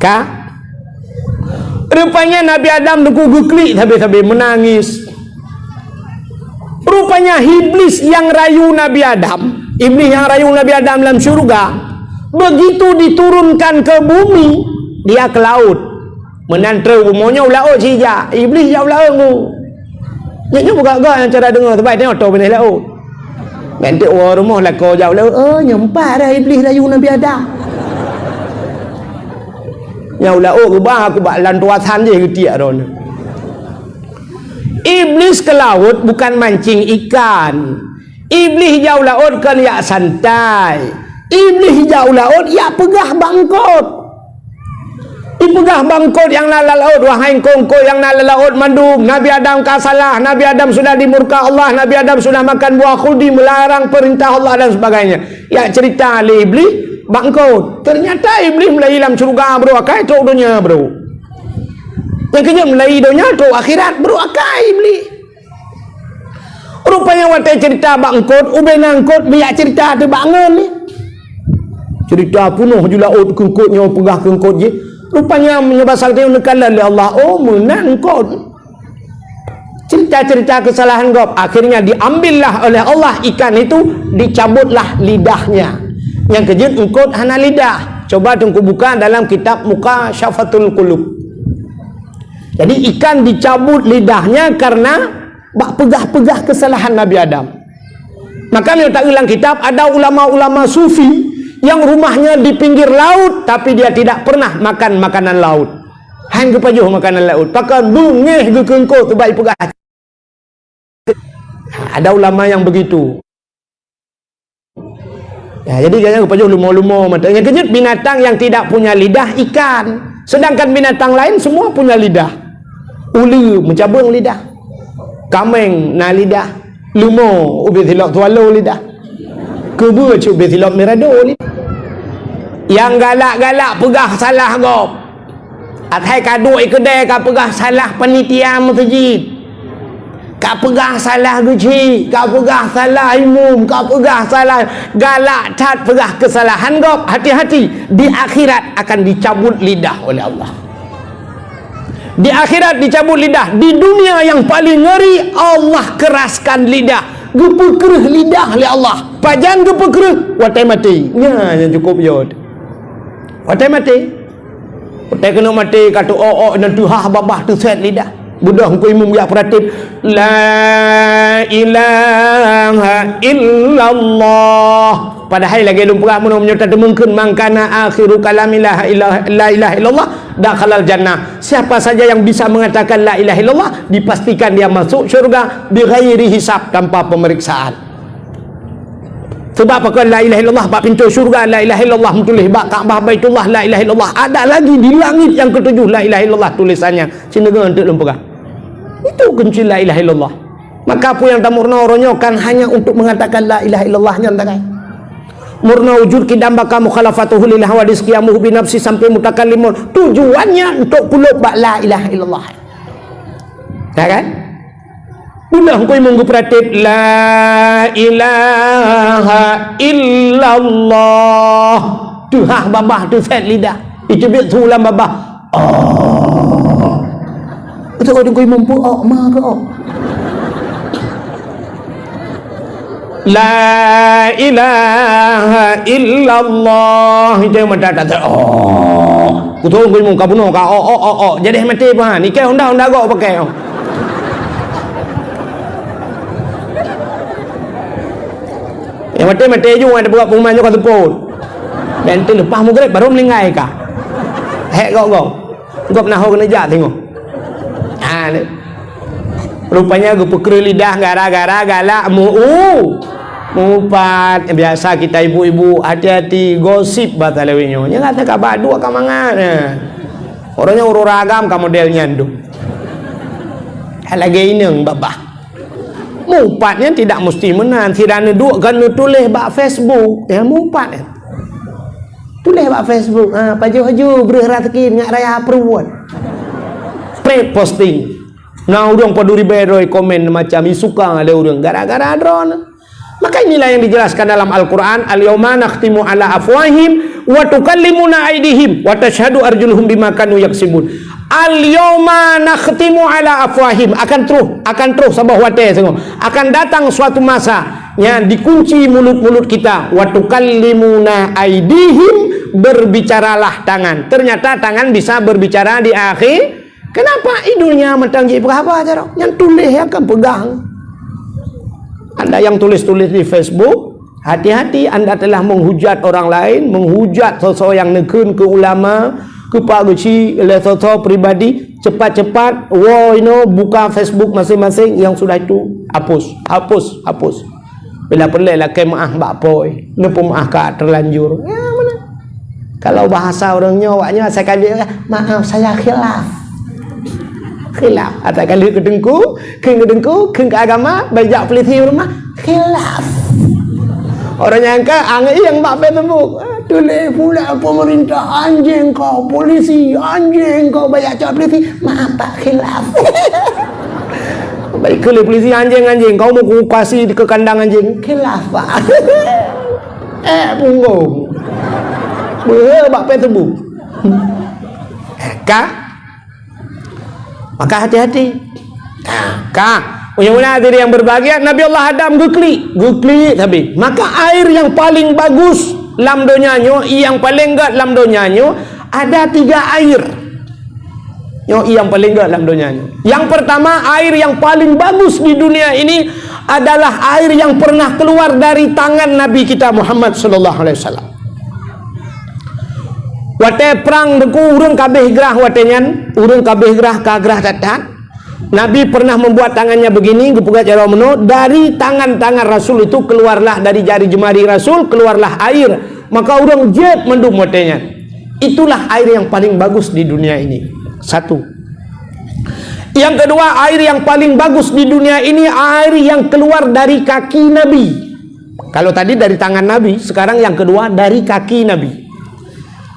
Ka? Rupanya Nabi Adam teungku geuklik sabe-sabe, menangis. Rupanya Iblis yang rayu Nabi Adam, Iblis yang rayu Nabi Adam lam syurga, begitu diturunkan ke bumi, dia ke laut. Meunan trok bumoe nyoe u laôt sijak, Iblis jak u laôt ngu. Nyoe, nyoe peugah-gah nyang cara deungoe, sabab nyoe tô binéh laôt. Nyan teuk woe rumoh lakoe jak u laôt, "Oh, nyoe pat dah Iblis rayu Nabi Adam." Nyang u laôt geuba, aku bak lam tuasan jih geutiek droeneuh. Iblih keu laôt bukan mancing ikan. Iblih jak u laôt kon jak santai. Iblih jak u laôt jak peugah bak eungkôt. Ipeugah bak eungkôt nyang na lam laôt, "Wahai eungkôt-eungkôt nyang na lam laôt mandum, Nabi Adam ka salah, Nabi Adam sudah dimurka Allah, Nabi Adam sudah makan buah khuldi meularang peurintah Allah dan sebagainya." Jak ceurita lé Iblih bak eungkôt. Teunyata Iblih meulai lam syeuruga brôk akai trôk donya brôk. Nyang keujeuet meulai donya trôk akhirat brôk akai Iblih. Rupanya watée ceurita bak eungkôt, ubé na eungkôt bijak ceurita teuh bak ngon ni. Ceurita peunoh ju laôt keu eungkôt nyoe peugah keu eungkôt jih. Rupanya meunyoe basa geutanyoe neukalon lé Allah, oh meunan eungkôt. Ceurita-ceurita keusalahan gob, akhirnya diambillah oleh Allah ikan itu, dicabutlah lidahnya. Nyang keujeuet eungkôt hana lidah. Coba teungku buka dalam kitab Mukasyafatul Qulub. Jadi ikan dicabut lidahnya karena bak peugah-peugah keusalahan Nabi Adam. Maka meunyoe taeu lam kitab, ada ulama-ulama sufi yang rumahnya di pinggir laut, tapi dia tidak pernah makan makanan laut. Han geupajoh makanan laut. Pakon beungéh geukeungkôt teuh bak ipeugah. Ada ulama yang begitu. Ya, jadi jangan pajoh lumo-lumo mata. Yang keujeuet binatang yang tidak punya lidah ikan. Sedangkan binatang lain semua punya lidah. Uleue meucabeueng lidah. Kaméng na lidah. Lumo ubé silop swallow lidah. Keubeue cit ubé silop mirado lidah. Yang galak-galak peugah salah gob. Asai ka duek i keudè ka peugah salah panitia meuseujid. Ka peugah salah geuchik, ka peugah salah imum, ka peugah salah, galak that peugah keusalahan gob. Hati-hati, di akhirat akan dicabut lidah oleh Allah. Di akhirat dicabut lidah, di dunia yang paling ngeri Allah keraskan lidah, geupeukreuh lidah lé Allah. Pajan geupeukreuh? Watée maté. Nya nyang cukup yo. Watée maté. Watée keuneuk maté ka teuok-ok dan teuhah babah teusét lidah. Beudôh Teungku Imum jak peuratéb, "La ilaha illallah." Padahai lagée lôn peugah meunoe meunyoe tateumeung kheun, "Man kana akhiru kalami la ilaha, la ilaha illallah, dakhalal jannah." Siapa saja yang bisa mengatakan la ilaha illallah, dipastikan dia masuk syurga bighairi hisab, tanpa pemeriksaan. Sebab pakon la ilaha illallah bak pintoe syurga, la ilaha illallah meutuléh bak Ka'bah Baitullah, la ilaha illallah ada lagi di langit yang ketujuh, la ilaha illallah tulisannya. Sineungoe eunteuk lôn peugah. Itu kunci la ilaha illallah. Maka peue nyang tameurunoe uroe nyoe kan hanya untuk mengatakan la ilaha illallah nyan sagai. Meurunoe wujud, qidam, baqa, mukhalafatuhu lil hawadis, qiyamuhu bi nafsi sampai mutakallimun. Tujuannya untuk kulub bak la ilaha illallah. Ya kan? Beudôh Teungku Imum geupeuratéb, "La ilaha illallah." Teuhah babah teusét lidah. Iteubiet su lam babah. Oh. Beutôi Teungku Imum peuok ma keu ok. La ilaha illallah. Itu yang mata tak oh. Kutu ngui muka bunoe ka oh oh oh oh. Jadi mati pah. Ni kai honda honda gok pakai. Oh. Yang mati mati ju ada buat pengumuman juga tepot. Dan tu lepas mugrek baru meninggal ka. Hek gok gok. Gop naho kena jak tengok. Ha ni. Rupanya geupeukreuh lidah gara-gara galak mu-, u-, mupat. Biasa kita ibu-ibu hati-hati gosip bahasa lewat nyoe. Nya kata kabar dua ka mangat. Ha. Orangnya urang agam ka model nyan tu. Lagi ineng babah. Mupat nyan tidak mesti meunan. Sira neuduek kan neutuléh bak Facebook. Ya mupat. Tuléh bak Facebook. Ha, pajoh-pajoh breuh raseuki ngat raya peuruwot. Trend posting. Na ureuëng paduri beroi komen macam isuka lé ureuëng gara-gara droeneuh. Maka inilah yang dijelaskan dalam Al-Quran, "Al-yauma nakhtimu ala afwahim wa tukallimuna aidihim wa tashhadu arjuluhum bima kanu yaksibun." "Al-yauma nakhtimu ala afwahim." Akan troh, akan troh saboh watée singoh. Akan datang suatu masa yang dikunci mulut-mulut kita. "Wa tukallimuna aidihim." Berbicaralah tangan. Ternyata tangan bisa berbicara di akhir. Kenapa? Di dunia mantong jih peugah haba carông. Nyang tuléh nyang kan peugah. Anda yang tulis-tulis di Facebook, hati-hati anda telah menghujat orang lain, menghujat soe-soe nyang neukheun keu ulama, keu pak geuchik, lé soe-soe pribadi. Cepat-cepat, woe inoe, buka Facebook masing-masing, yang sudah itu hapus, hapus, hapus. Bila peureulée lakée meuáh bak po, neupeumeuáh ka terlanjur. Ya, mana? Kalau bahasa ureuëng nyoe, awak nyoe asai ka lheueh, "Maaf, saya khilaf." Khilaf. Asai ka lheueh keu teungku, kheun keu teungku, kheun keu agama, beujak polisi u rumoh, khilaf. Ureuëng nyang ka anggée nyang bak Facebook, tuléh puléh, "Pemerintah anjing kau, polisi anjing kau, banyak cok polisi." "Maaf, Pak, khilaf." Baik keu polisi anjing-anjing, kau mau kukasi ke kandang anjing. Khilaf, Pak. Eh, punggong. Beuhe bak Facebook. Ka? Maka hati-hati. Ka? Punya-punya diri yang berbahagia, Nabi Allah Adam geuklik. Geuklik tapi. Maka air yang paling bagus lam donya nyoe, yang paling gét lam donya nyoe, ada tiga air. Nyoe yang paling gét lam donya nyoe. Yang pertama, air yang paling bagus di dunia ini adalah air yang pernah keluar dari tangan Nabi kita Muhammad sallallahu alaihi wasallam. Watée prang deku ureuëng kabeh grah watée nyan, ureuëng kabeh grah ka grah that-that. Nabi pernah membuat tangannya begini, geupeugah jaroe meunoe, dari tangan-tangan Rasul itu keluarlah, dari jari jemari Rasul keluarlah air. Maka ureuëng jeuet mandum watée nyan. Itulah air yang paling bagus di dunia ini. Satu. Yang kedua, air yang paling bagus di dunia ini air yang keluar dari kaki Nabi. Kalau tadi dari tangan Nabi, sekarang yang kedua dari kaki Nabi.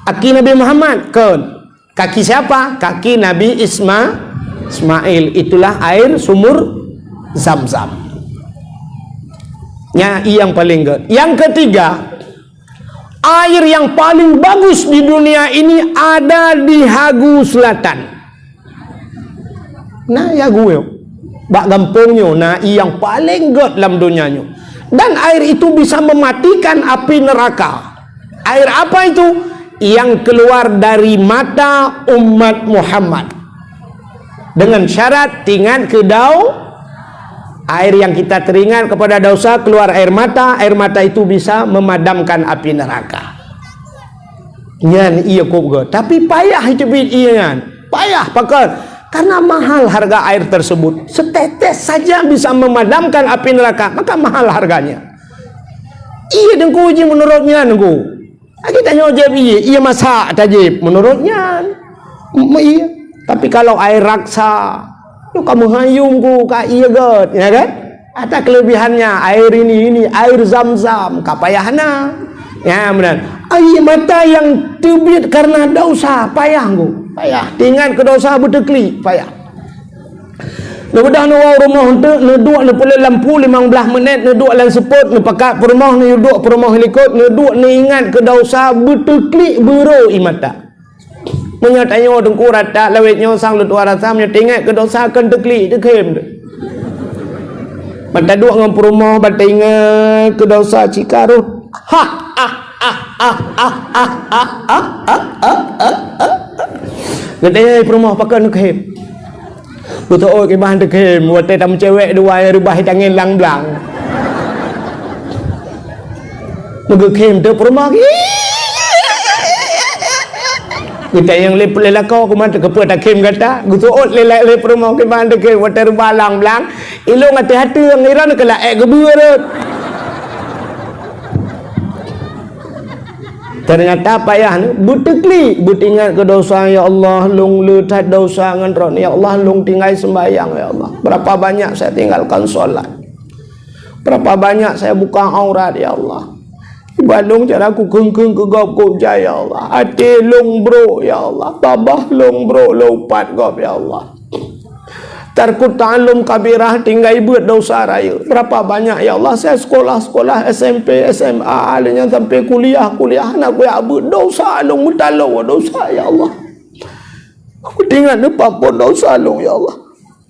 Kaki Nabi Muhammad, kon. Kaki siapa? Kaki Nabi Isma-, Ismail. Itulah air sumur Zam-Zam. Nya, i yang paling gét. Yang ketiga, air yang paling bagus di dunia ini ada di Hagu Selatan. Nah, ya gue. Bak gampông nyoe, na i yang paling gét lam donya nyoe. Dan air itu bisa mematikan api neraka. Air apa itu? Yang keluar dari mata umat Muhammad. Dengan syarat teuingat keu dau-, air yang kita teringat kepada dosa, keluar air mata, air mata itu bisa memadamkan api neraka. Nyan ié kôb gét. Tapi payah teubiet ié nyan. Payah pakon. Karena mahal harga air tersebut. Setetes saja bisa memadamkan api neraka, maka mahal harganya. Ié deungku ji menurut nyan deungku. Lagi tanyoe jieb ié, ié masak tajieb menurut nyan. Meuié. Tapi kalau air raksa, tu ka meuhayum ku ka ié gét, ya kan? Ata kelebihannya, air ini, ini air Zam-Zam, ka payah na. Ya, benar. Air mata yang teubiet karena dosa, payah ngku. Payah. Teuingat keu dosa beuteuklik, payah. Neubeudôh neuwoe rumoh eunteuk, neuduek neupeuleueh lampu limong blaih minét, neuduek lam seupôt, neupakat peurumoh, neuduek peurumoh likot, neuduek neuingat keu dosa beuteuklik beurô ié mata. Meunyoe tanyoe teungku rata lawét nyoe sang leutuwa rasa, meunyoe teuingat keu dosa kon teuklik teukhém teuh. Mata duek ngon peurumoh, ban teuingat keu dosa cit ka rhot. Ha, ah, ah. Geutanyoe peurumoh pakon teukhém. Beutôi kiban teukhém, watée tameucewek dua nyang reubah tangieng lang blang. Meugeukhém teuh peurumoh. Geutanyong lé, lé lakoe, "Kuman teukeupeu takhém gata?" Geuseuôt lé, lé, lé peurumoh kiban teukhém, watée reubah lang blang. Ilong até-até ngiron keu laék geubeue rot. Ternyata payah ni, beuteuklik, beuteuingat keu dosa, "Ya Allah, lôn le that dosa ngon droeneuh. Ya Allah, lôn tinggai seumbahyang, ya Allah. Berapa banyak saya tinggalkan solat. Berapa banyak saya buka aurat, ya Allah. Iba lôn cara kukheun-kheun keu gob kujai, ya Allah. Até lôn brok, ya Allah. Babah lôn brok, lôn upat gob, ya Allah. Tarkut ta'allum kabirah, tinggai beuet dosa rayeuk. Berapa banyak, ya Allah, saya sekolah-sekolah S M P, S M A, lheuh nyan sampai kuliah, kuliah, hana kuyak beuet dosa, lôn meutaloe dosa, ya Allah. Kuteuingat neupeuampôn dosa lôn, ya Allah.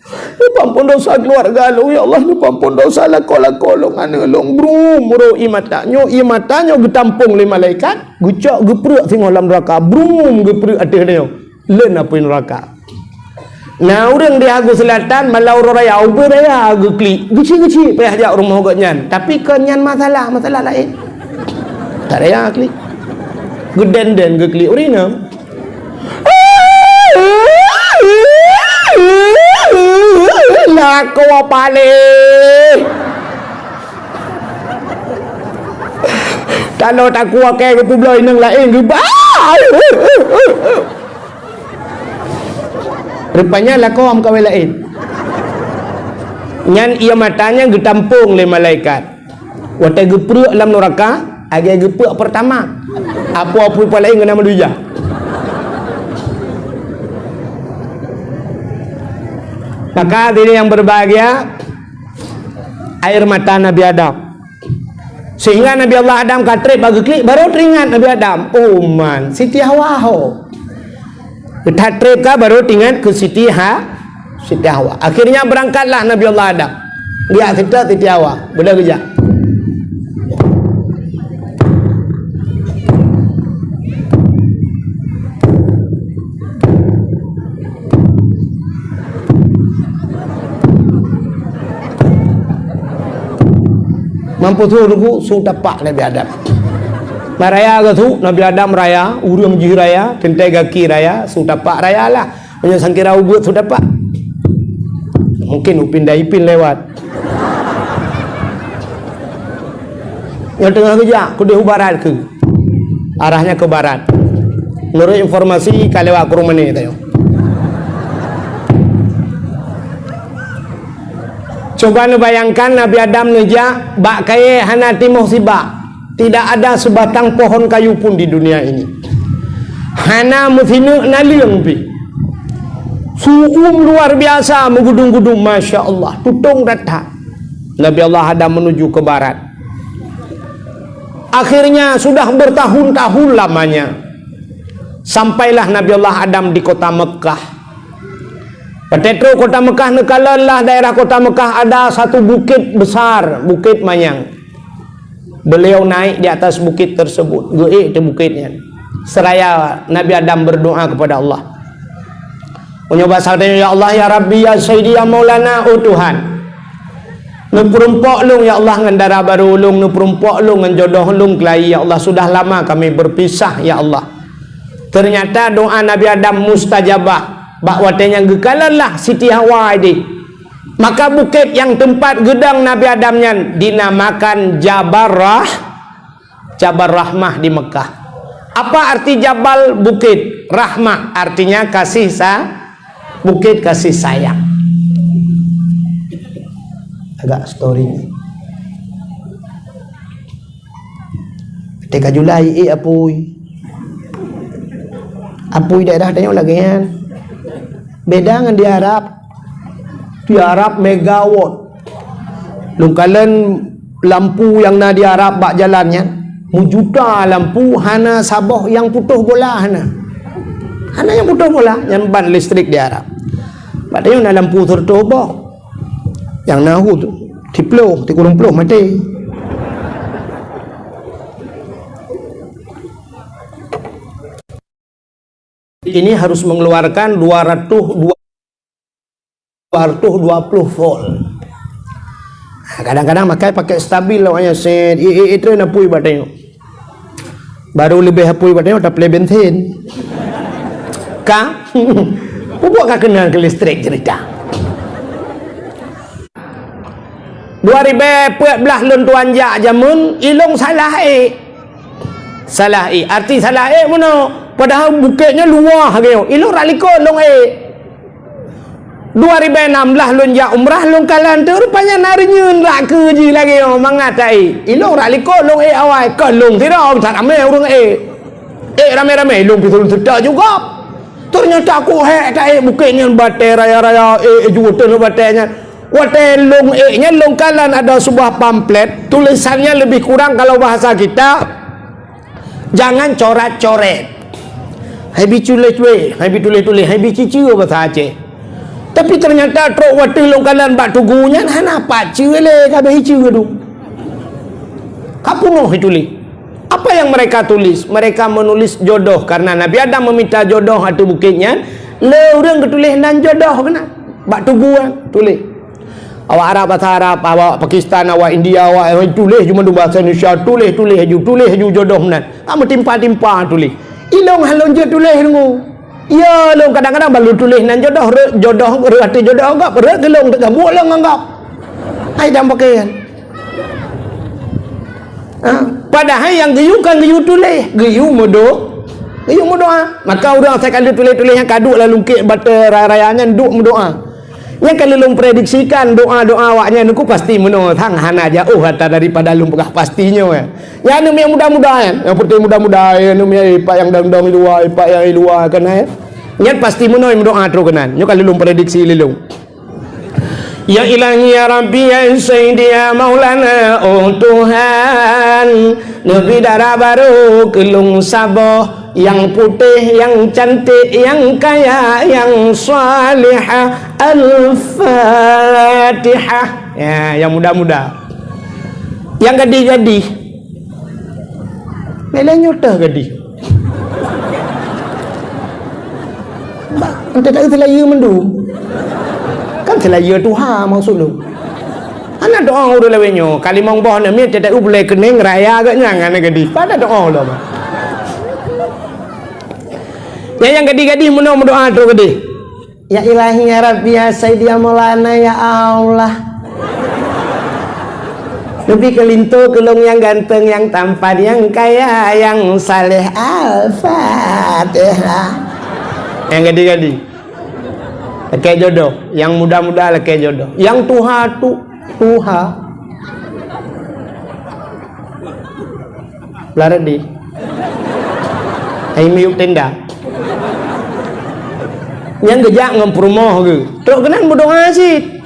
Neupeuampôn dosa keuluwarga lôn, ya Allah. Neupeuampôn dosa lakoe-lakoe lôn, aneuk lôn. Brum, brum, ié mata nyoe, ié mata nyoe geutampong lé malaikat, geucok geupreuek singoh lam neuraka. Brum, geupreuek ateueh nyoe. Lén apui neuraka." Na ureuëng di Hagu Selatan, malam uroe raya, ubeut raya geuklik, geuchik-geuchik payah jak rumoh gobnyan. Tapi kon nyan masalah, masalah laén. Tak raya klik. Geunden-den geuklik ureuëng inong. Lakoe paléh. Taloe takue keu geupubloe inong laén geuba. Rupanya lakoe meukawen laén. Nyan ié mata nyan geutampong lé malaikat. Watée geupreuek lam nuraka, lagée geupreuek peurtama. Apo-apo pih laén geuh na meudujah. Maka hadirin yang berbahagia, air mata Nabi Adam. Sehingga Nabi Allah Adam ka treb bak geuklik, baru teringat Nabi Adam, "Oh man, Siti Hawa ho." That treb ka baru teuingat keu Siti Ha-, Siti Hawa. Akhirnya berangkatlah Nabi Allah Adam. Geujak seutôt Siti Hawa. Beudôh geujak. Mampus su lugu, su tapak Nabi Adam. Meuraya keu su, Nabi Adam raya, ureuëng jih raya, teuntée gaki raya, su tapak raya lah. Meunyoe sangkira ubeut su tapak. Mungkin Upin dan Ipin lewat. Nyang teungoh geujak, keudeh u barat keu. Arahnya ke barat. Menurut informasi, ka lewat Krueng Mané tayong. Coba neubayangkan Nabi Adam neujak bak kayée hana timoh sibak. Tidak ada sebatang pohon kayu pun di dunia ini. Hana meusineuk naleueng pih. Su'um luar biasa meugudung-gudung, masya Allah, tutong that-that. Nabi Allah Adam menuju ke barat. Akhirnya sudah bertahun-tahun lamanya, sampailah Nabi Allah Adam di kota Mekah. Watée trok kota Mekah, neukalon lah daerah kota Mekah ada satu bukit besar, Bukit Manyang. Beliau naik di atas bukit tersebut, geuék di bukit nyan. Seraya Nabi Adam berdoa kepada Allah. Meunyoe basa tanyoe, "Ya Allah, ya Rabbi, ya Sayyidi, ya Maulana, oh Tuhan. Neupeurumpok lôn, ya Allah, ngon dara barô lôn, neupeurumpok lôn ngon jodoh lôn keulayi, ya Allah. Sudah lama kami berpisah, ya Allah." Ternyata doa Nabi Adam mustajabah. Bak watée nyan geukalon lah Siti Hawa ideh. Maka bukét nyang teumpat geudong Nabi Adam nyan dinamakan Jabal Rah-, Jabal Rahmah di Mekah. Apa arti jabal? Bukét. Rahmah artinya kasih sa-, bukét kasih sayang. Agak story ni. Teuka julai, eh, apui. Apui daerah tanyoe lagée nyan. Beda ngon di Arab. Di Arab megawatt. Lôn kalon lampu nyang na di Arab bak jalan nyan, meujuta lampu, hana saboh nyang putôh bola, hana. Hana nyang putôh bola, nyan ban listrik di Arab. Bak tanyoe na lampu sireutôh boh. Nyang na hu tu, siplôh, sikureueng plôh maté. Ini harus mengeluarkan dua ratus, dua ratus dua puluh volt. Kadang-kadang makai pakai stabil awaknyan, set, eh, eh, eh, terus apui bak tanyoe. Baru leubeh apui bak tanyoe, taplé bensin. Ka? Pupuk ka keunong keu listrik cerita. Dua ribèe peuet blaih lôn tuan jak jameun, ilôn salah ék. Salah ék. Arti salah ék meunoe, padahai bukét nyan luwah geuh. Ilôn rot likot lôn ék. Dua ribèe nam blaih lôn jak umrah, lôn kalon teuk, rupanya na reunyeun rot keue jih lagée nyoe mangat taék. Ilôn rot likot lôn ék awai, kon lôn sidroe, that ramé ureuëng ék. Ék ramé-ramé, ilôn pih seutôt juga. Ternyata ku hék taék bukét nyan batée raya-raya, ék ju teuh batée nyan. Watée lôn ék nyan lôn kalon ada sebuah pamflet, tulisannya lebih kurang kalau bahasa kita, jangan coret-coret. Hai bi culéh-culéh, hai bi tuléh-tuléh, hai bi ciceue bahasa Aceh. Tapi ternyata trok watée lôn kalon bak tugu nyan hana pat ceue lé, ka abéh ceue tu. Ka punoh tuléh. Apa yang mereka tulis? Mereka menulis jodoh karena Nabi Adam meminta jodoh ateueh bukét nyan. Lé ureuëng geutuléh nan jodoh keunan. Bak tugu nyan tuléh. Awak Arab bahasa Arab, awak Pakistan, awak India, awak, eh, tuléh ju mandum bahasa Indonesia, tuléh, tuléh ju, tuléh ju jodoh meunan. Ah, meutimpa-timpa tuléh. Ilôn hana lôn jeuet tuléh deungoe. Ya, lôn kadang-kadang balu tuléh nan jodoh, rot jodoh, rot ateueh jodoh gob, rot keu lôn teuka buet lôn ngon gob. Hai dam pakaian. Ha? Padahai nyang geuyue kan geuyue tuléh, geuyue meudo-, geuyue meudoa. Maka ureuëng asai ka lheueh tuléh-tuléh nyan ka duek lam lungkét batée raya-raya nyan duek meudoa. Nyang ka lheueh lôn prediksikan doa-doa awaknyan nyoe pasti meunoe sang hana jauh atra daripada lôn peugah pasti nyoe. Nyan aneuk miet muda-muda nyan, nyang putih muda-muda, aneuk miet ipak nyang dong-dong i luwa, ipak nyang i luwa kan hai. Nyan pasti meunoe meudoa trok keunan. Nyoe ka lheueh lôn prediksi lé lôn. Ya Ilahi, ya Rabbi, ya Sayyidi, ya Maulana, oh Tuhan, neubi dara barô keu lôn saboh, nyang putéh, nyang cantik, nyang kaya, nyang salihah. Al-Fatihah. Ya, nyang muda-muda. Nyang gadih-gadih. Lé-lé nyoe teuh gadih. Bah, ente tak seulayeue mandum. Kan seulayeue tuha maksud lôn. Hana doa ureuëng lawét nyoe, ka limong boh aneuk miet, teuh bulée keuneng raya geuh nyan hana gadih. Pada doa lom. Nyang, nyang gadih-gadih meunoe meudoa trok gadih. Ya Ilahi, ya Rabbi, ya Sayyidi, ya Maulana, ya Allah. Neubi keu linto keu lôn nyang ganteng, nyang tampan, nyang kaya, nyang saleh. Al-Fatihah. Nyang gadih-gadih lakée jodoh, nyang muda-muda lakée jodoh, nyang tuha tu, tuha. Blah reudi. Hai miyueb tenda. Nyang geujak ngon peurumoh geuh. Trok keunan meudoa cit.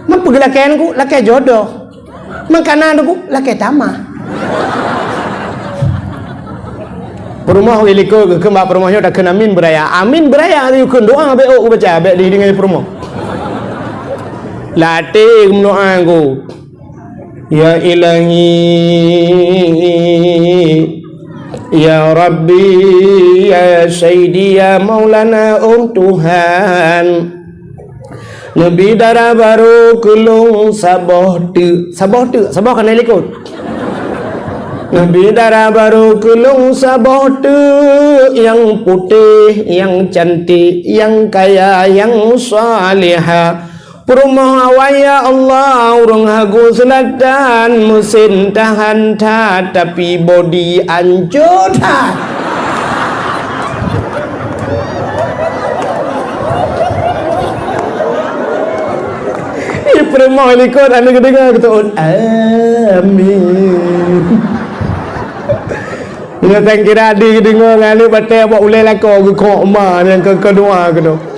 Meunyoe peugah lakée nyan ku, lakée jodoh. Meukanan ku, lakée tamah. Peurumoh geuh likot geukheun bak peurumoh nyoe takheun amin beuraya. Amin beuraya geukheun doa bék ôk geubaca, bék dideungoe peurumoh. Latée meudoa ku. Ya Ilahi, ya Rabbi, ya Sayyidi, ya Maulana, oh Tuhan. Neubi dara barô keu lôn saboh teuk. Saboh teuk, saboh ka na likot. Neubi dara barô keu lôn saboh teuk, nyang putéh, nyang cantik, nyang kaya, nyang salihah. Peurumoh awai, ya Allah, ureuëng Hago Seulatan, meusen tahan that, tapi bodi ancô that. Ih, peurumoh likot, aneuk geudeungoe geuteuôt. Amin. Meunyoe tan kira di geudeungoe ngon aneuk batée bak ulée lakoe geukok ma nyang keu, keu doa keunoe.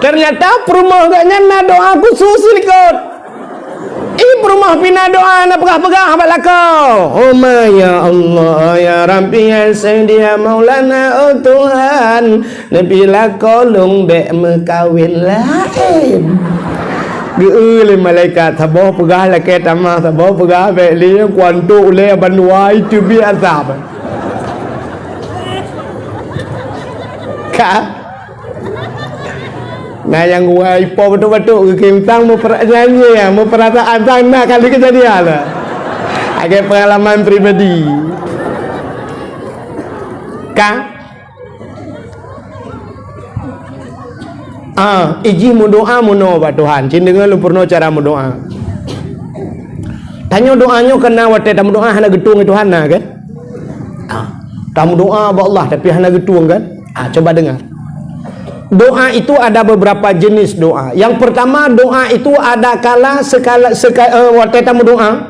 Teunyata peurumoh geuh nyan na doa khusos likot. Ih, peurumoh pih na doa na peugah-peugah bak lakoe. Oh ma, ya Allah, ya Rabbi, ya Sayyidi, ya Maulana, oh Tuhan. Neubi lakoe lôn bék meukawen laén. Geu-eu lé malaikat, saboh peugah lakée tamah, saboh peugah bék lé, kuantok ulée bandua, teubiet asab. Ka? Na nyang geuwoe ipo batuk-batuk, geukheun sang meupera-, nyan jih, meupeurasaan sang na kali keujadian lah. Lagée peungalaman pribadi. Ka? Ah, ijih meudoa meunoe bak Tuhan. Cit deungoe lôn peurunoe cara meudoa. Tanyoe doa nyoe keu na watée tameudoa hana geutueng lé Tuhan na, kan? Ah, tameudoa bak Allah tapi hana geutueng, kan? Ah, coba dengar. Doa itu ada beberapa jenis doa. Yang pertama, doa itu ada kala sekala, seka-, eh, watée tameudoa,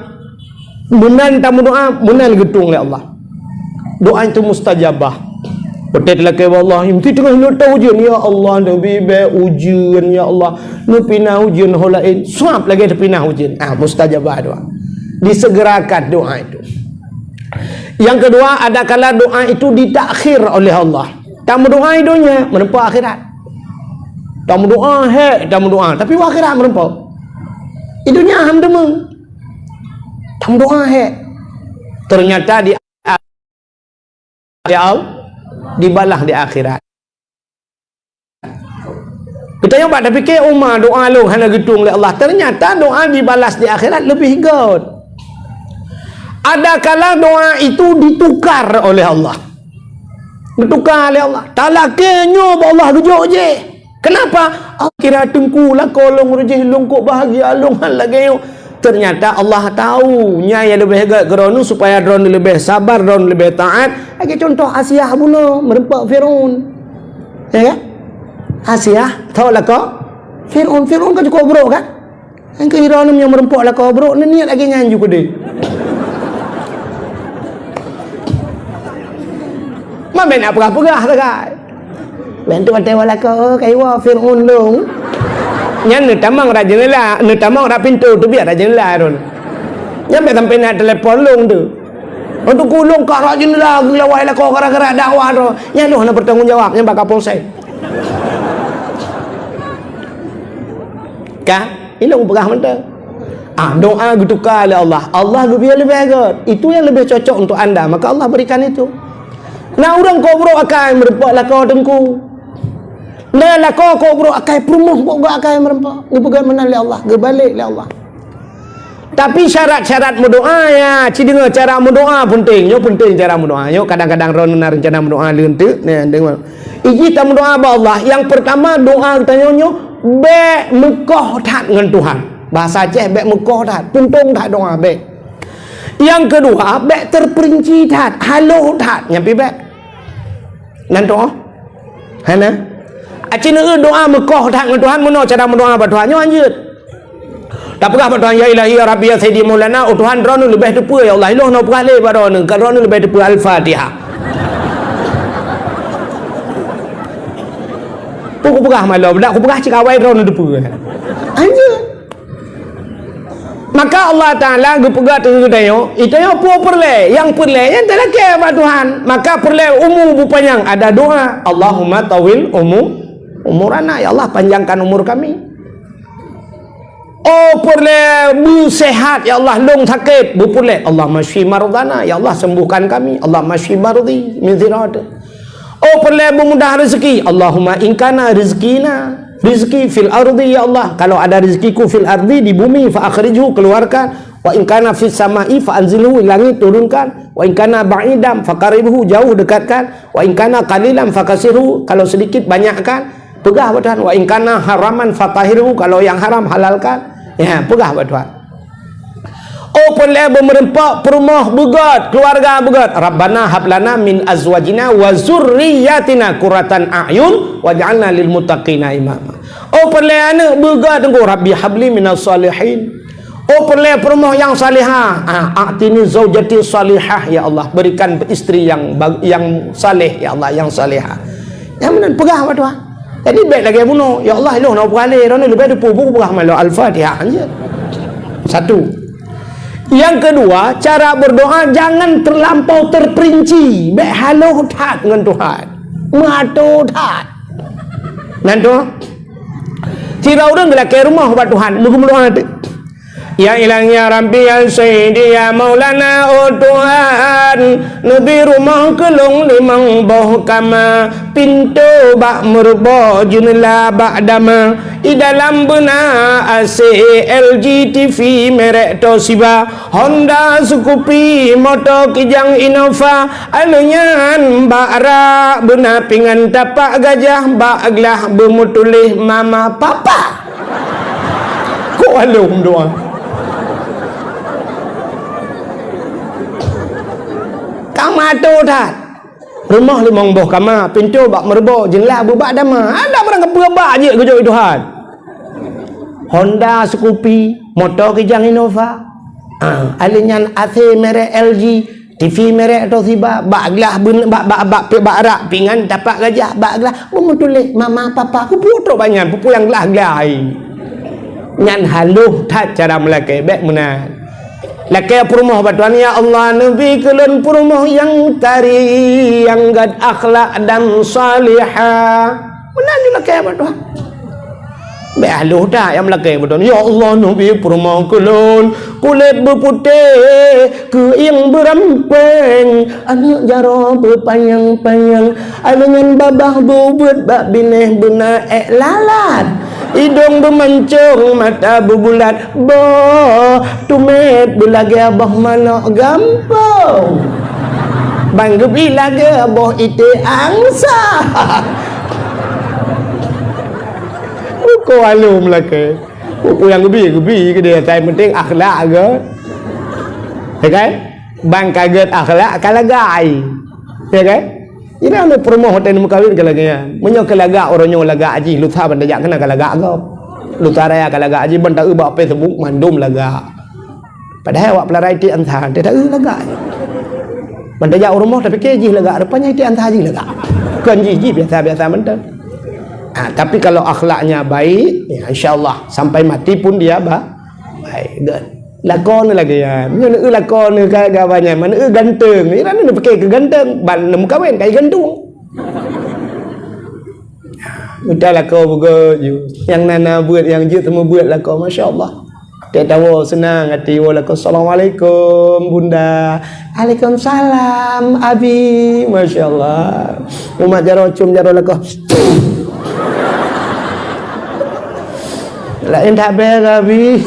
meunan tameudoa, meunan geutueng lé Allah. Doa itu mustajabah. Watée talakée bak Allah, meusti teungoh lôn tahu ujeuen, "Ya Allah, neubi bék ujeuen, ya Allah, neupinah ujeuen ho laén." Suab lagée teupinah ujeuen. Ah, mustajabah doa. Disegerakan doa itu. Yang kedua, ada kala doa itu ditakhir oleh Allah. Tameudoa i donya, meureumpok akhirat. Tameudoa hék, tameudoa, tapi u akhirat meureumpok. I donya ham deungoe. Tameudoa hék. Ternyata di, di al-, dibalah di akhirat. Geutanyoe bak tapike, "Uma doa lôn hana geutueng lé Allah." Ternyata doa dibalas di akhirat leubeh göt. Ada kala doa itu ditukar oleh Allah. Ditukar oleh Allah. Talakée nyoe bak Allah geujok jih. Kenapa? "Ah, kira teungku lakoe lôn reujih lôn kok bahagia lôn han lagée nyoe." Ternyata Allah tahu nyang leubeh gét keu droeneuh supaya droeneuh leubeh sabar, droeneuh leubeh taat. Lagée contoh Asiah bunoe meureumpok Fir'aun. Ya kan? Asiah tho lakoe Fir'aun. Fir'aun kan cukôp brok kan? Nyang keu droeneuh nyang meureumpok lakoe brok, neuniet lagée nyan ju keudeh. Ma bèk na peugah-peugah sagai. Bèk tu watée lakoe, oh, kaiwa Fir'aun lôn. Nyan neutamong rot jeundela, neutamong rot pintoe, teubiet rot jeundela droeneuh. Nyan bèk sampoe na telepon lôn tu. Untuk kulong ka rot jeundela, geulawai lakoe gara-gara dakwah droe. Nyan lôn hana bertanggung jawab, nyan bak Kapolsek. Ka? Ilôn peugah mantong. Ah, doa geutuka lé Allah. Allah geubri leubeh gét. Itu yang lebih cocok untuk anda, maka Allah berikan itu. Na ureuëng kok brok akai meureumpok lakoe teungku. Na lakoe kok brok akai peurumoh, kok brok akai meureumpok. Geupeugét meunan lé Allah, geubalek lé Allah. Tapi syarat-syarat meudoa, ya, ci deungoe cara meudoa penting. Nyoe penting cara meudoa. Nyoe kadang-kadang droeneuh na rencana meudoa leuen teuk, nah, deungoe. Iji tameudoa bak Allah. Yang pertama, doa geutanyoe nyoe bèk meukoh that ngon Tuhan. Bahasa Aceh, bèk meukoh that, puntông that doa, bèk. Yang kedua, bèk terperinci that, haloh that, nyan pi bèk. Nan doa? Hana? Aci neueu doa meukoh that ngon Tuhan, meunoe cara meudoa bak Tuhan, nyoe hanjeuet. Tapeugah bak Tuhan, "Ya Ilahi, ya Rabbi, ya Sayyidi, Maulana, oh Tuhan, droeneuh leubeh teupeue, ya Allah, ilôn hana peugah lé bak droeneuh, ka droeneuh leubeh teupeue Al-Fatihah." Peue kupeugah malom, dak kupeugah cit awai droeneuh teupeue. Hanjeuet. Maka Allah Taala geupeugah keu geutanyoe, geutanyoe peue peureulée, nyang peureulée nyan talakée bak Tuhan. Maka peureulée umu beupanyang, ada doa, "Allahumma tawil umu-, umurana, ya Allah, panjangkan umur kami." Oh peureulée beuseuhat, ya Allah, lôn sakét, beupeureulée, "Allahumma syfi mardana, ya Allah, sembuhkan kami, Allahumma syfi mardi min zirad." Oh peureulée beumudah rezeki, "Allahumma in kana rizqina, rizqi fil ardi, ya Allah, kalau ada rezekiku fil ardi, di bumi, fa akhrijhu, keluarkan, wa in kana fis sama'i fa anzilhu, langit turunkan, wa in kana ba'idan fa qarribhu, jauh dekatkan, wa in kana qalilan fa katsirhu, kalau sedikit banyakkan." Peugah bak Tuhan, "Wa in kana haraman fa tahhirhu, kalau yang haram halalkan." Ya, peugah bak Tuhan. Oh peureulée beumeureumpok, peurumoh beugét, keluarga beugét. "Rabbana hab lana min azwajina wa zurriyyatina qurratan a'yun waj'alna lil muttaqina imama." Oh peureulée aneuëk beugét, teungku, "Rabbi habli minas salihin." Oh peureulée peurumoh nyang salihah. Ah, "A'tini zaujati salihah, ya Allah, berikan istri yang bag-, yang saleh, ya Allah, yang salihah." Nyang meunan peugah bak Tuhan. Jadi bèk lagée bunoe, "Ya Allah, ilôn hana peugah lé, droeneuh leubeh teupeue, peue kupeugah malom." Al-Fatihah, hanjeuet. Satu. Yang kedua, cara berdoa jangan terlampau terperinci, bèk haloh that ngon Tuhan. Meuato that. Nan tu, sidroe ureuëng geulakée rumoh bak Tuhan, meugeumeuluah até. "Ya Ilahi, ya Rabbi, ya Sayyidi, ya Maulana, oh Tuhan, neubi rumoh keu lôn limong boh kama, pintoe bak meureuboh, jeunela bak dama, i dalam beuna A C, L G, T V merek Toshiba, Honda, Scoopy, moto kijang Innova, aleuh nyan bak rak beuna pingan tapak gajah, bak glah beumeutuléh mama papa." Kok alom doa. Ka meuato that. Rumoh limong boh kama, pintoe bak meureuboh, jeunela bak dama. Ada barang keupeu bak jeuet geujok Tuhan. Honda, Scoopy, moto kijang Innova. Ah, aleuh nyan A C merek L G, T V merek Toshiba, bak glah beun-, bak, bak, bak, bak rak pingan tapak gajah, bak glah beumeutuléh mama papa, kupeue trok banyan, peue-peue nyang glah-glah hai. Nyan haloh that cara meulakée, bèk meunan. Lakée peurumoh bak Tuhan, "Ya Allah, neubi keu lôn peurumoh nyang tari, nyang gét akhlak dan salihah." Meunan ju lakée bak Tuhan. Bèk haloh that nyang meulakée bak Tuhan. "Ya Allah, neubi peurumoh keu lôn kulét beuputéh, keuieng beurampéng, aneuëk jaroe beupanyang-panyang, aleuh nyan babah beubeuet bak binéh beuna ék lalat. Idong beumancong, mata beubulat, boh tumet beulagèe boh manok gampông. Ban geubi lagèe boh iték angsa. Uko alom lakèe. Uko nyang geubi, geubi keudéh, tai penting akhlak ke. Ya kan? Ban ka gèt akhlak ka lagak ai. Ya kan? Inan peurumoh watèe neumeukawen ka lagèe nyan. Meunyoe ka lagak uroe nyoe lagak jih, lusa ban tajak keunan ka lagak gob. Lusa raya ka lagak jih, ban taeu bak Facebook mandum lagak. Padahai awak peularai iték angsa, teuh taeu lagak jih. Ban tajak u rumoh tapike jih lagak, rupanya iték angsa jih lagak. Kon jih, jih biasa-biasa mantong. Ha, tapi kalau akhlaknya baik, ya, insya Allah sampai mati pun dia ba-, baik. Good. Lakoe neuh lagèe nyan. Meunyoe neueu lakoe neuh ka, ka banyak, mana eu ganteng. Iran neuh pike keu ganteng, ban neumeukawen kai gantung. Mita lakoe beugôt ju. Nyang na-na beuet, nyang jeuet seumeubeuet lakoe, masya Allah. Teuh tawoe seunang hati woe lakoe, "Assalamualaikum, Bunda." "Waalaikumsalam, Abi." Masya Allah. Umat jaroe, cium jaroe lakoe. Laén that bèe, Abi.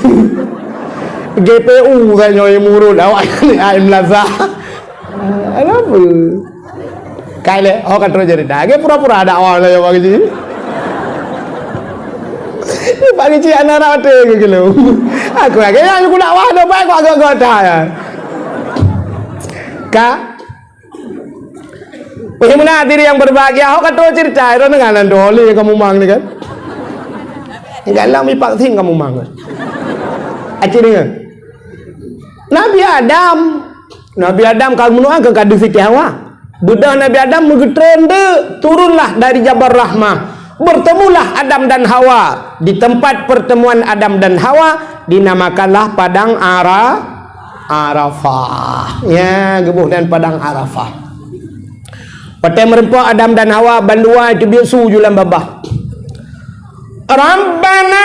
G P U sajoe nyang murot awak ni ai meulaza. Kenapa? Kai lé, oh ka terus cerita. Lagi pura-pura dakwah lah ya bagi. Ni bagi cik anak rata ke kelo. Aku lagi yang aku dakwah dah baik aku agak-agak dah ya. Kak, Wahai meunan hadirin yang berbahagia, ho ka tuwo cerita, iro deungon nan doh lé kamoe mang ni kan. Enggak lama vaksin kamoe mang. Aceh dengar. Nabi Adam, Nabi Adam ka meunoe kan ka di Siti Hawa. Beudôh Nabi Adam meugeutreun deuk, turunlah dari Jabal Rahmah. Bertemulah Adam dan Hawa. Di tempat pertemuan Adam dan Hawa dinamakanlah Padang Ara-, Arafah. Ya, geuboh nan Padang Arafah. Watèe meureumpok Adam dan Hawa, bandua teubiet su ju lam babah. Rabbana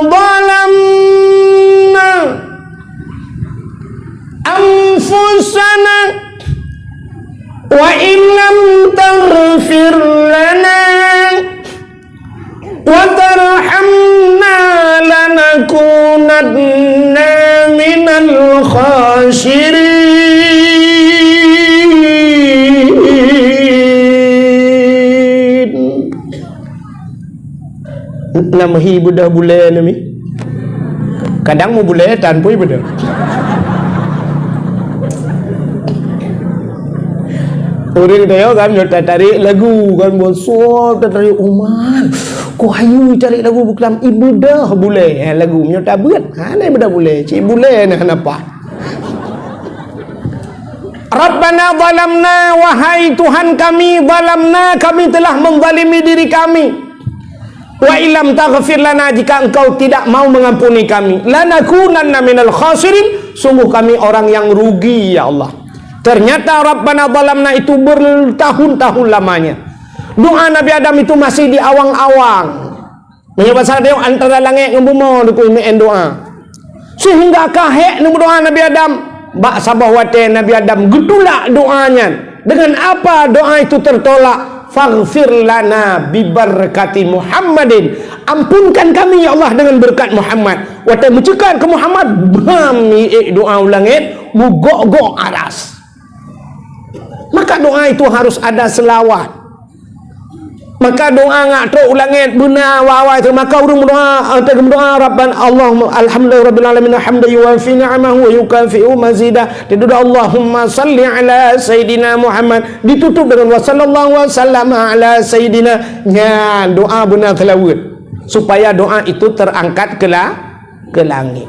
zalamna anfusana wa in lam taghfir lana wa tarhamna lanakunanna minal khasirin. Nam hi beudôh bulèe nami. Kadang meubulèe tan pui beudôh. Ureueng teuyo kan, nyoe tatarék lagu kan, bosok tatarék umat. Ko hayu tarék lagu buklam ibeudôh bulèe, eh, lagu nyoe tabeuet. Ha, na ibeudôh bulèe, cit bulèe na hana paih. Rabbana zalamna, wahai Tuhan kami, zalamna, kami telah menzalimi diri kami. Wa illam taghfir lana, jika Engkau tidak mau mengampuni kami, lanakunanna minal khasirin, sungguh kami orang yang rugi, ya Allah. Ternyata Rabbana zalamna itu bertahun-tahun lamanya. Doa Nabi Adam itu masih di awang-awang. Meunyoe basa teuh antara langèt ngon bumoe dikui meu'en doa. Sehingga ka hék neumeudoa Nabi Adam. Bak saboh watèe Nabi Adam geutulak doa nyan. Dengan apa doa itu tertolak? "Faghfir lana bibarakati Muhammadin." Ampunkan kami, ya Allah, dengan berkat Muhammad. Watèe meuceukat keu Muhammad, bam, iék doa u langèt, meugok-gok aras. Maka doa itu harus ada selawat. Maka doa ngat trok u langèt beuna awai-awai tu. Maka ureueng meudoa, eh, teuk meudoa, Rabban, Allahumma, alhamdulillahi rabbil alamin, hamdan yuwafi ni'amahu wa yukafi'u mazida. Ditutup, Allahumma salli ala Sayyidina Muhammad. Ditutup dengan wa sallallahu wa sallama ala Sayyidina. Nyan, doa beuna seulaweuet. Supaya doa itu terangkat ke la-, ke langit.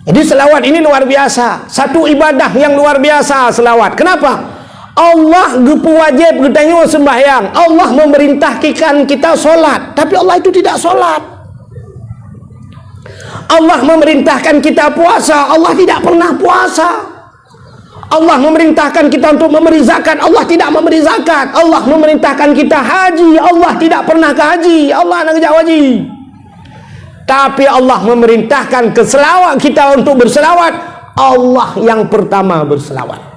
Jadi, selawat ini luar biasa. Satu ibadah yang luar biasa, selawat. Kenapa? Allah geupeuwajéb geutanyoe seumbahyang. Allah memerintahkan kita solat. Tapi Allah itu tidak solat. Allah memerintahkan kita puasa. Allah tidak pernah puasa. Allah memerintahkan kita untuk memberi zakat. Allah tidak memberi zakat. Allah memerintahkan kita haji. Allah tidak pernah ke haji. Allah hana geujak haji. Tapi Allah memerintahkan keu selawat kita untuk berselawat, Allah yang pertama berselawat.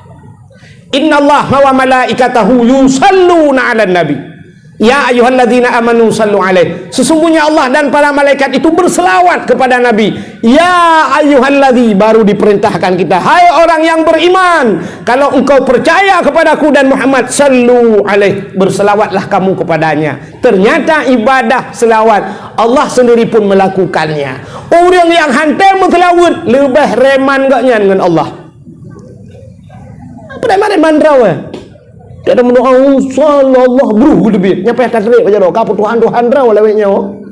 "Innallaha wa malaikatahu yusalluna 'alan nabi. Ya ayyuhalladzina amanu sallu 'alaihi." Sesungguhnya Allah dan para malaikat itu berselawat kepada Nabi. "Ya ayyuhalladzi," baru diperintahkan kita, "Hai orang yang beriman, kalau engkau percaya kepadaku dan Muhammad, sallu 'alaihi, berselawatlah kamu kepadanya." Ternyata ibadah selawat Allah sendiri pun melakukannya. Ureuëng nyang hana meuseulaweuet leubeh reman gobnyan ngon Allah. Preman-preman droe. Tiada meudoa, "Oh, sallallahu," bruh, geuteubiet. Nyang payah tateubiet bak jaroe, ka peutuhan-tuhan droe lawét nyoe.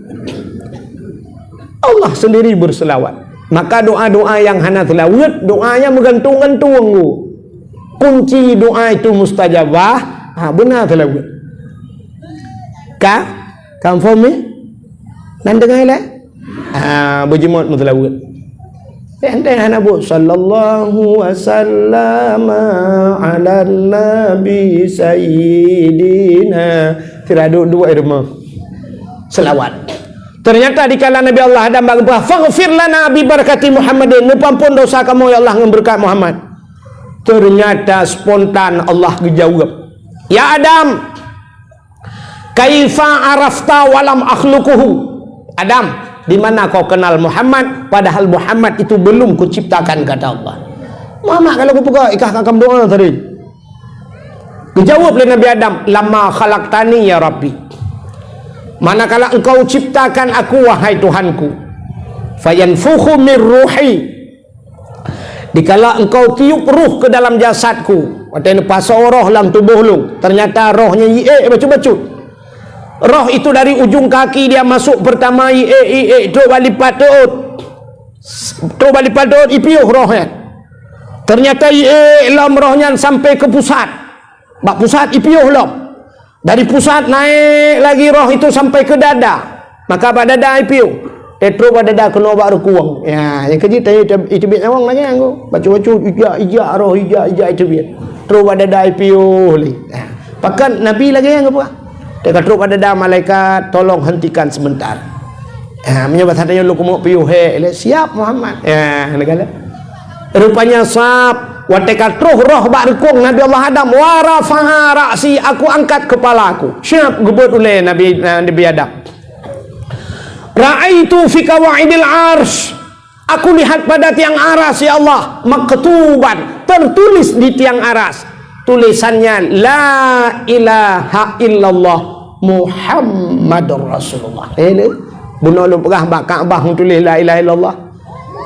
Allah sendiri berselawat. Maka doa-doa yang hana selawat, doanya meugantung-gantung. Kunci doa itu mustajabah, ha, beuna selawat. Ka? Confirm ni? Nan dengar lé? Ah, beujeuet meuseulaweuet. Eh, entah hana buet, "Sallallahu wa sallama ala nabi sayyidina." Tidak duduk-duduk di rumah. Selawat. Ternyata dikala Nabi Allah Adam bak geupeugah, "Faghfir lana bi barakati Muhammadin." Neupeuampon dosa kamoe, ya Allah, ngon beureukat Muhammad. Ternyata spontan Allah geujaweueb, "Ya Adam, kaifa arafta walam akhluquhu?" Adam, di mana kau kenal Muhammad, padahal Muhammad itu belum kuciptakan, kata Allah. Muhammad kalau kupeugah, ikah akan doa tadi. Dijawab lé Nabi Adam, "Lama khalaqtani ya Rabbi." Manakala engkau ciptakan aku, wahai Tuhanku. Fayanfukhu min ruhi. Dikala engkau tiup roh ke dalam jasadku, watée neupasoe roh lam tuboh lôn, ternyata roh nyan iék bacut-bacut. Roh itu dari ujung kaki dia masuk pertama iék-iék trok bak lipat teuôt. Trok bak lipat teuôt ipiôh roh nyan. Ternyata iék lom roh nyan sampai ke pusat. Bak pusat ipiôh lom. Dari pusat naik lagi roh itu sampai ke dada. Maka bak dada ipiôh. Teutro bak dada keunoe bak rukueng. Ya, nyang keujeuet teuh iteubiet nyawöng lagée nyan. Bacut-bacut ijak-ijak roh, ijak-ijak iteubiet. Trok bak dada ipiôh lé. Ya. Pakon Nabi lagée nyan geupeugah. Teuka trok bak dada malaikat, "Tolong hentikan sebentar." Ya, meunyoe bahasa tanyoe lôn keumeuk piôh hék lé, "Siap Muhammad." Ya, neukalon. Rupanya sab, watée ka troh roh bak rukueng Nabi Allah Adam, "Wa rafa'a ra'si," aku angkat kepala aku. Siap geubeuet ulée Nabi, Nabi Adam. "Ra'aitu fi qawaidil arsy," aku lihat pada tiang aras, ya Allah, "maktuban," tertulis di tiang aras. Tulisannya, "La ilaha illallah Muhammadur Rasulullah." Eh, ni. Bunoe lôn peugah bak Ka'bah tulis, "La ilaha illallah."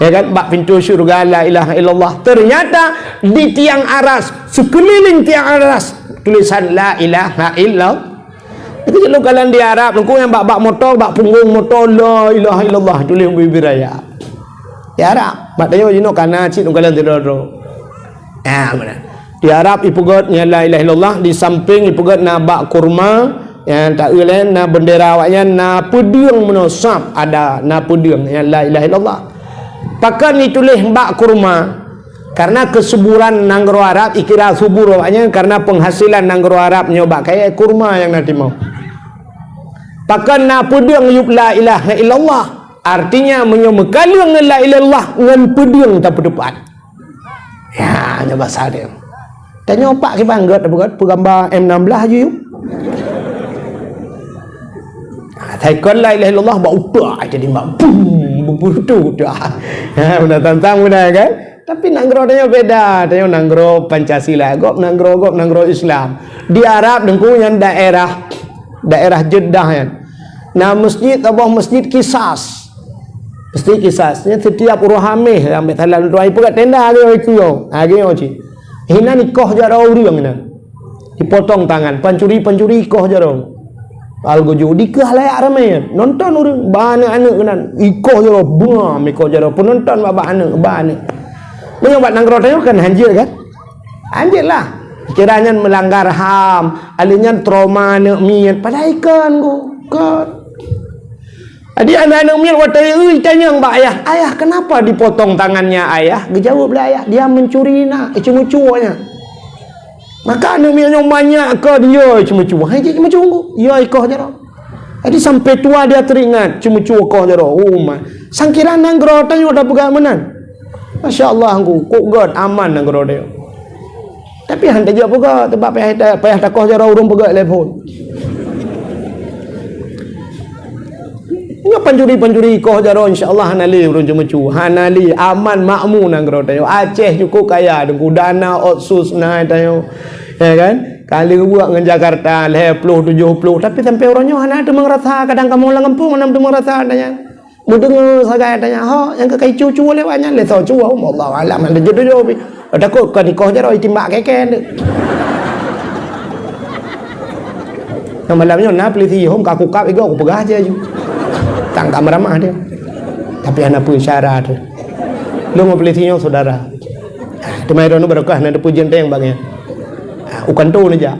Ya kan? Bak pintu syurga, "La ilaha illallah." Ternyata di tiang aras, sekeliling tiang aras, tulisan, "La ilaha illallah." Itu lôn kalon di Arab, lôn nyang bak, bak moto, bak punggong moto, "La ilaha illallah," tuléh ubé-ubé raya. Di Arab, mak tanyoe jinoe kana cit lôn kalon sidroe-droe. Ah, mana? Di Arab ipeugét nyan la ilaha illallah, di samping ipeugét na bak kurma, nyang taeu laén na bendera awaknyan, na peudeueng meunoe sab ada, na peudeueng nyan la ilaha illallah. Pakon ituléh bak kurma? Karena keusuburan nanggroe Arab, ikira subur awaknyan karena penghasilan nanggroe Arab nyoe bak kayée kurma nyang na timoh. Pakon na peudeueng yup la ilaha illallah. Artinya, meunyoe meukaleueng ngon la ilaha illallah, ngon peudeueng tapeuteupat. Ya, nyoe basa dia. Tanyoe pak kiban gét, gét peugamba M enam belas aju yup. Ha, taikon la ilaha illallah bak utak jadi mak bum, beubeutu utak. Ha, beuna tantang beuna kan? Tapi nanggroe tanyoe beda, tanyoe nanggroe Pancasila, gob nanggroe, gob nanggroe Islam. Di Arab teungku nyan daerah, daerah Jeddah nyan. Na masjid, saboh masjid Qisas. Masjid Qisas. Nyan setiap uroe Hamis, sampai salam tuan ipeugét tenda lagée itu yo. Ha, lagée nyoe cit. Hinan ikoh jaroe ureuëng hinan. Ipotong tangan, pancuri-pancuri ikoh jaroe. Algojo dikeue layak ramé, nonton ureuëng, ba aneuëk-aneuëk keunan. Ikoh jaroe, bam ikoh jaroe, peunonton bak-bak aneuëk, ba aneuëk. Meunyoe bak nanggroe tanyoe kan hanjeuet kan? Hanjeuet lah. Kira nyan melanggar ham, aleuh nyan trauma aneuëk miet, padahai kon, kon. Jadi aneuëk-aneuëk miet watée itanyong bak ayah, "Ayah, kenapa dipotong tangannya ayah?" Geujaweueb lé ayah, "Dia mencuri nak, iceumeucue nyan." Maka aneuëk miet nyoe manyak keu dia iceumeucue. Hai, cit iceumeucue, ya ikoh jaroe. Jadi sampai tua dia teringat, iceumeucue ikoh jaroe. Oh, ma. Sangkira nanggroe tanyoe tapeugah meunan. Masya Allah, ngku, kok gét aman nanggroe tanyoe. Tapi han tajak peugah, sebab payah ta-, payah takoh jaroe ureueng peugah lé phon. Nyoe pancuri-pancuri koh jaroe, insya Allah hana lé ureueng ceumeucue. Hana lé, aman makmu nanggroe tanyoe. Aceh cukup kaya, Teungku, dana otsus na tanyoe. Ya kan? Kali buet ngon Jakarta, lhèe ploh, tujoh ploh. Tapi sampai uroe nyoe hana teumeung rasa, kadang kamoe lam gampông hana teumeung rasa tanyoe. Meudeungoe sagai tanyoe, "Ho, nyang ka icu-cu lewat nyan lé soe cue?" Allahu alam, hana jeuet tujoh pi. Takot ka nikoh jaroe itimbak keken tu. Nah, malam nyoe na polisi hom ka kukab igo kupeugah je aju. Tang ka meuramah dia. Tapi hana peue syarat tu. Lôn ngon polisi nyoe saudara. Teuma droeneuh barokah na teupeujeunteng bak nyan. Ah, u kanto neujak.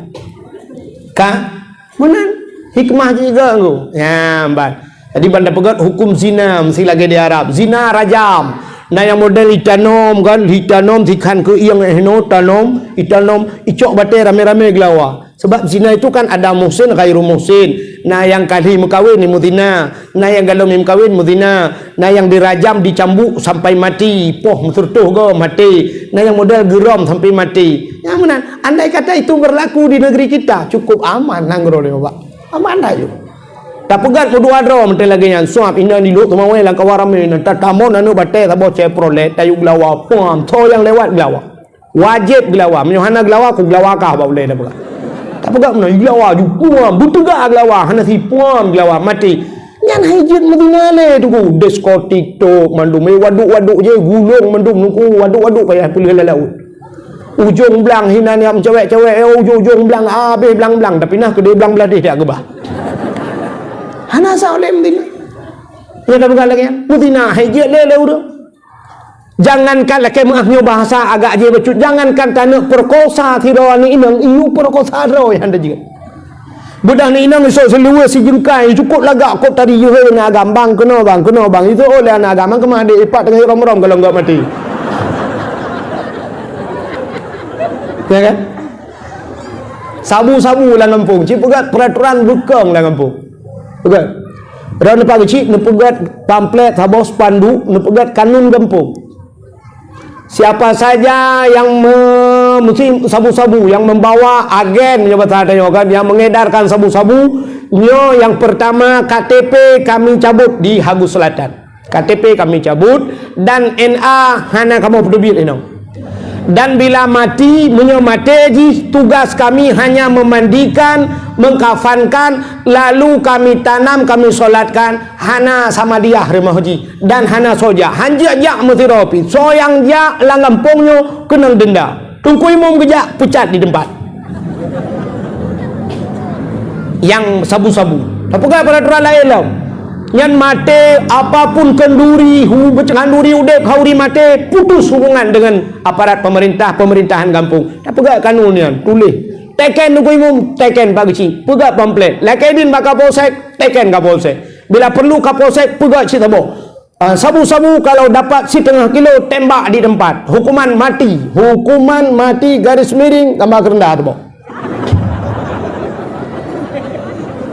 Ka meunan hikmah jiga ngku. Ya, ban. Jadi ban tapeugét hukum zina meusi lagèe di Arab. Zina rajam. Na nyang model itanom kan, itanom sikhan keu ieng eh no tanom, itanom icok batèe ramé-ramé geulawa. Sebab zina itu kan ada muhsin, ghairu muhsin. Na nyang kali meukawen ni muzina, na nyang galom meukawen muzina, na nyang dirajam dicambuk sampai mati, poh meuseureutoh goe mati, na nyang model geurom sampai mati. Nyang meunan, andai kata itu berlaku di negeri kita, cukup aman nanggroe nyoe, Pak. Aman dah ju. Tapeugét meudua droe meuntang lagèe nyan, suap inan di lhok teumawai lam kawan ramé, nan tatamong aneuk batèe saboh Chevrolet, tayue geulawa, puam, tho nyang lewat geulawa. Wajéb geulawa, meunyoe hana geulawa, kugeulawa kah bak ulèe tapeugah. Tapeugah meunan, geulawa ju, puam, beuteugak geulawa, hana si puam geulawa, maté. Nyan hai jeuet Madinah lé Teungku, diskotik tok mandum, eh, waduk-waduk je, gulong mandum Teungku, waduk-waduk payah peuleueh lam laôt. Ujong blang hinan nyang meucawék-cawék, eh, ujong-ujong blang, habéh blang-blang, tapi nah keudéh blang bladéh dak geubah. Hana sa oleh Madinah. Nyan tapeugah lagèe nyan, Madinah hai jeuet lé lé ureueng. Jangankan lakèe meuah nyoe bahasa agak jih bacut, jangankan taneuk peukosa sidroe aneuk inong, iyue peukosa droe han tajeuet. Beudah aneuk inong isok siluweue sijeungkai, cukôp lagak kok tadi yue na agam, bang keunoe bang, keunoe bang. Isok oleh aneuk agam, keumah adék ipat teungoh rom-rom golom gak maté. Ya kan? Sabu-sabu lam gampông, cit peugah peraturan beukong lam gampông. Peugah. Droe neupak keuchik, neupeugét pamflet saboh spanduk, neupeugét kanun gampông. Siapa saja yang me-, mesti sabu-sabu, yang membawa agen, nyoe bahasa tanyoe kan, yang mengedarkan sabu-sabu, nyoe yang pertama K T P kami cabut di Hagus Selatan. K T P kami cabut dan N A hana kamoe peuteubiet inong. Dan bila mati, meunyoe maté jih, tugas kami hanya memandikan, mengkafankan, lalu kami tanam, kami solatkan, hana samadiah rumoh jih. Dan hana soe jak, han jeuet jak meusidroe pih. Soe nyang jak lam gampông nyoe keunong denda. Teungku Imum geujak peucat di teumpat. Nyang sabu-sabu. Tapeugah peraturan laén lom. Nyan maté, apapun kenduri, hu-, kenduri udép, khanduri maté, putus hubungan dengan aparat pemerintah, pemerintahan gampông. Tapeugah kanun nyan, tuléh. Teken Teungku Imum, teken Pak Keuchik. Peugah pamflet. Lakèe idin bak Kapolsek, teken Kapolsek. Bila perlu Kapolsek, peugah cit saboh. Ah, sabu-sabu kalau dapat setengah kilo, tembak di tempat. Hukuman mati. Hukuman mati garis miring, gambar keureudah tu, boh.